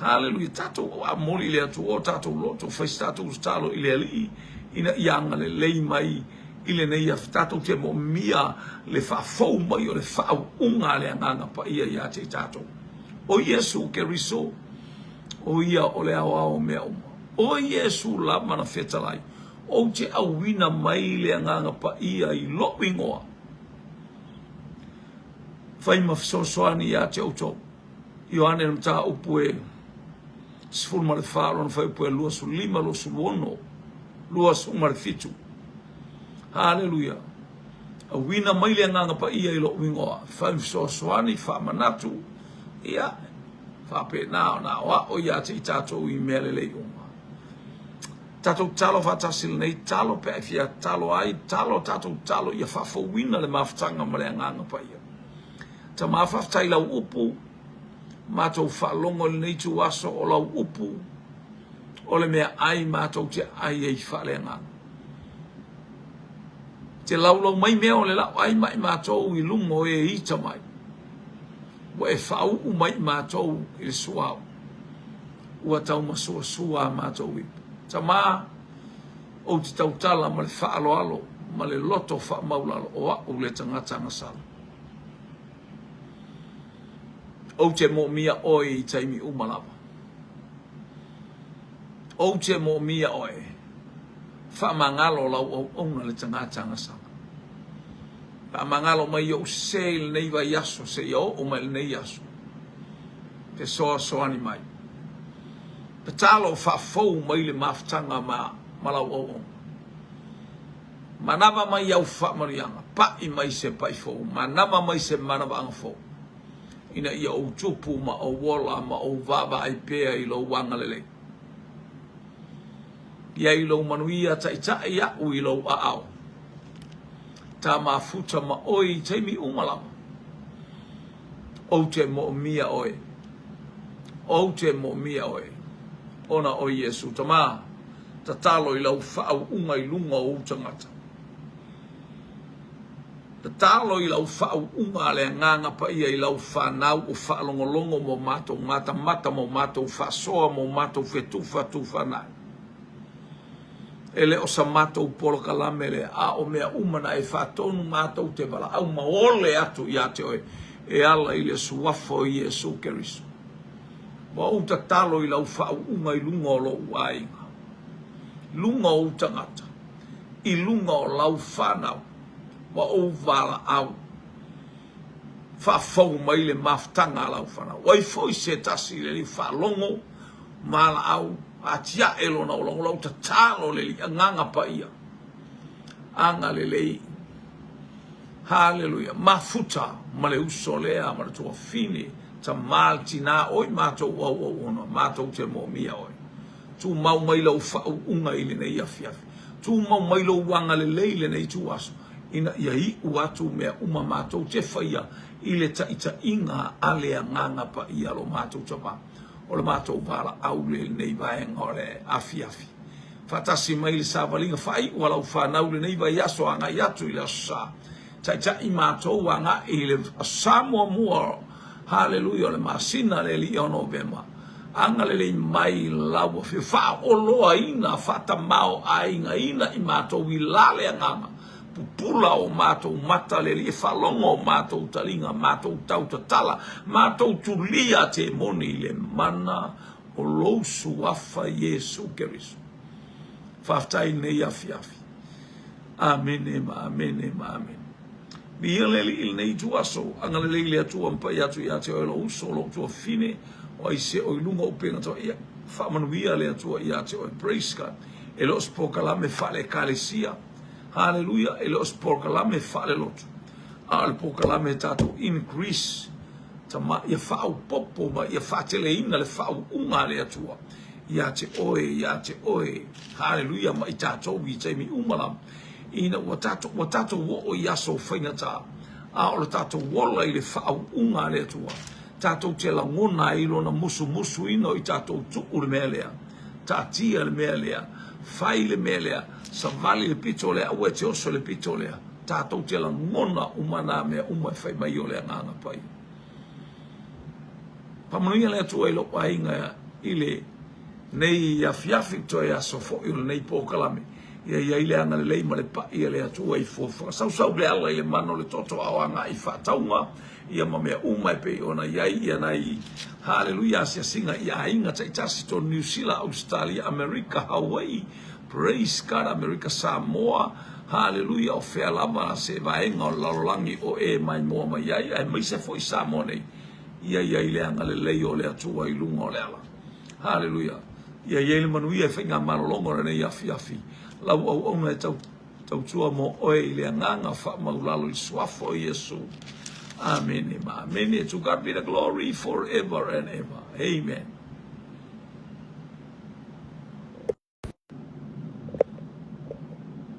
Haleluia. Tatou momoli i le Atua o tatou loto, fai se tatou tatalo i le Alii ina ia agalelei mai i lenei afi. Tatou te moomia le faafou mai o le faauuga a le Agaga Paia ia te i tatou. O Iesu Keriso, o ia o le aoao o mea uma. O Iesu lava na fetalai, ou te auina mai le Agaga Paia i lou ingoa. Fai ma fesoasoani ia te outou. Ioane le mataupu e 14 lona fuaiupu e 25, 26, 27. Haleluia. Auina mai le Agaga Paia i lou ingoa, fai fesoasoani, faamanatu, ia, faapena ona aoao ia te i tatou i mea lelei uma. Tatou talo faatasi lenei talo pe a e fia talo ai, talo tatou talo ia faafouina le mafutaga ma le Agaga Paia. Tama faafetai i lau upu, matou faalogo i lenei ituaso o lau upu, o le mea ai matou te ai ai faaleagaga. Te laulau mai mea o le lau ai mai matou i luga o e ita mai. Ua e faauu mai i matou i le suao. Ua taumasuasua a matou ipu. Tama, ou te tautala ma le faaaloalo ma le loto faamaulalo o a'u le tagata agasala. Ou te moomia oe i taimi uma lava. Ou te moomia oe. Faamagalo lau auauna le tagata agasala. Faamagalo mai ou sese i lenei vaiaso seia oo mai i lenei aso. Fesoasoani mai. Tatalo faafou mai le mafutaga ma, ma lau auauna. Manava mai au faamanuiaga, pai mai se pai fou, manava mai se manavaaga fou, ina ia ou tupu ma ou ola ma ou vaavaai pea i lou agalelei. I ai lou manuia taitai aʻu i lou aao. Ta mafuta ma oe i taimi uma lava. Ou te moomia oe. Ou te moomia oe. Ona o Iesu Tama, tatalo i lau faauuga i luga o ou tagata. Tatalo i lau faauuga a le Agaga Paia i lau fanau o faalogologo mo matou matamata, mo matou faasoa, mo matou fetufatufana'i. E le o sa matou polokalame lea, a o mea uma na e faatonu matou te valaau ma ole atu ia te oe e ala i le Suafa o Iesu Keriso. Ua ou tatalo i lau faauuga i luga o lou aiga, luga o ou tagata, i luga o lau fanau ma ou valaau. Faafou mai le mafutaga a lau fanau. O ai foi se tasi i le alii faalogo valaau atiae lona olaola lau tatalo le alii agaga paia. Agalelei. Haleluia. Mafuta ma le uso lea ma le tuafine, tama le tina oi matou auauona, matou te moomia oe. Tumau mai lou faauuga i lenei afiafi. Tumau mai lou agalelei i lenei ituaso, ina ia iu atu mea uma matou te faia i le taitaiga a le Agaga Paia lo matou Tama. O le matou valaau lea i lenei vaega o le afiafi. Faatasi mai le savaliga faaiu a lau fanau i lenei vaiaso agai atu i le Aso Sa. Taitai matou agai i le Aso Sa muamua, haleluia, o le masina le alii o Novema. Agalelei mai lau Afioga, faaoloaina, faatamao-aigaina i matou i la le agaga, pupula o matou mata le Alii, faalogo o matou taliga, matou tautatala, matou tulia temoni i le mana o lou Suafa Iesu Keriso. Faafetai i lenei afiafi. Amene ma amene ma amene. Viia le Alii i lenei ituaso, agalelei le Atua ma pai atu ia te oe lou uso, lou tuafafine, o ai se o i luga o upega tau, ia, faamanuia le Atua ia te oe. Praise God. E le o se polokalame faale-ekalesia, haleluia, e le o se polokalame faale-lotu, a o le polokalame tatou increase, tama, ia faaopoopo ma ia faateleina le faauuga a le Atua ia te oe, ia te oe, haleluia, ma i tatou i taimi uma lava. Ina ua tatou, ua tatou oo i aso faigata, a o le tatou ola i le faauuga a le Atua, tatou te lagona ai lona musumusuina o i tatou tuu le mea lea, taatia le mea lea, fai le mea lea, savali le pito lea, aua e te oso i le pito lea. Tatou te lagona uma nā mea uma e fai mai o le Agaga Paia. Faamanuia le Atua i lou aiga i le nei afiafi toe aso foi o lenei polokalame. Ia i ai le agalelei ma le pai a le Atua i fuafuaga. Sausau le ala i le mana o le toto a o agai i faatauga ia ma mea uma e pei ona i ai ia nai haleluia asiasiga i aiga taitasi tonu Niu Sila, Ausetalia, Amerika, Hawaii, praise God, Amerika Samoa, haleluia, o fea lava se vaega o le lalolagi o e maimoa mai ai, aemaise foi Samoa nei, ia i ai le agalelei o le Atua i luga o le ala. Haleluia. Ia i ai le manuia i faigamalologa o lenei afiafi. Lau auauna e tau tautua mo oe i le agaga faamaulalo i le suafa o Iesu. Amene ma amene. To God be the glory forever and ever. Amen.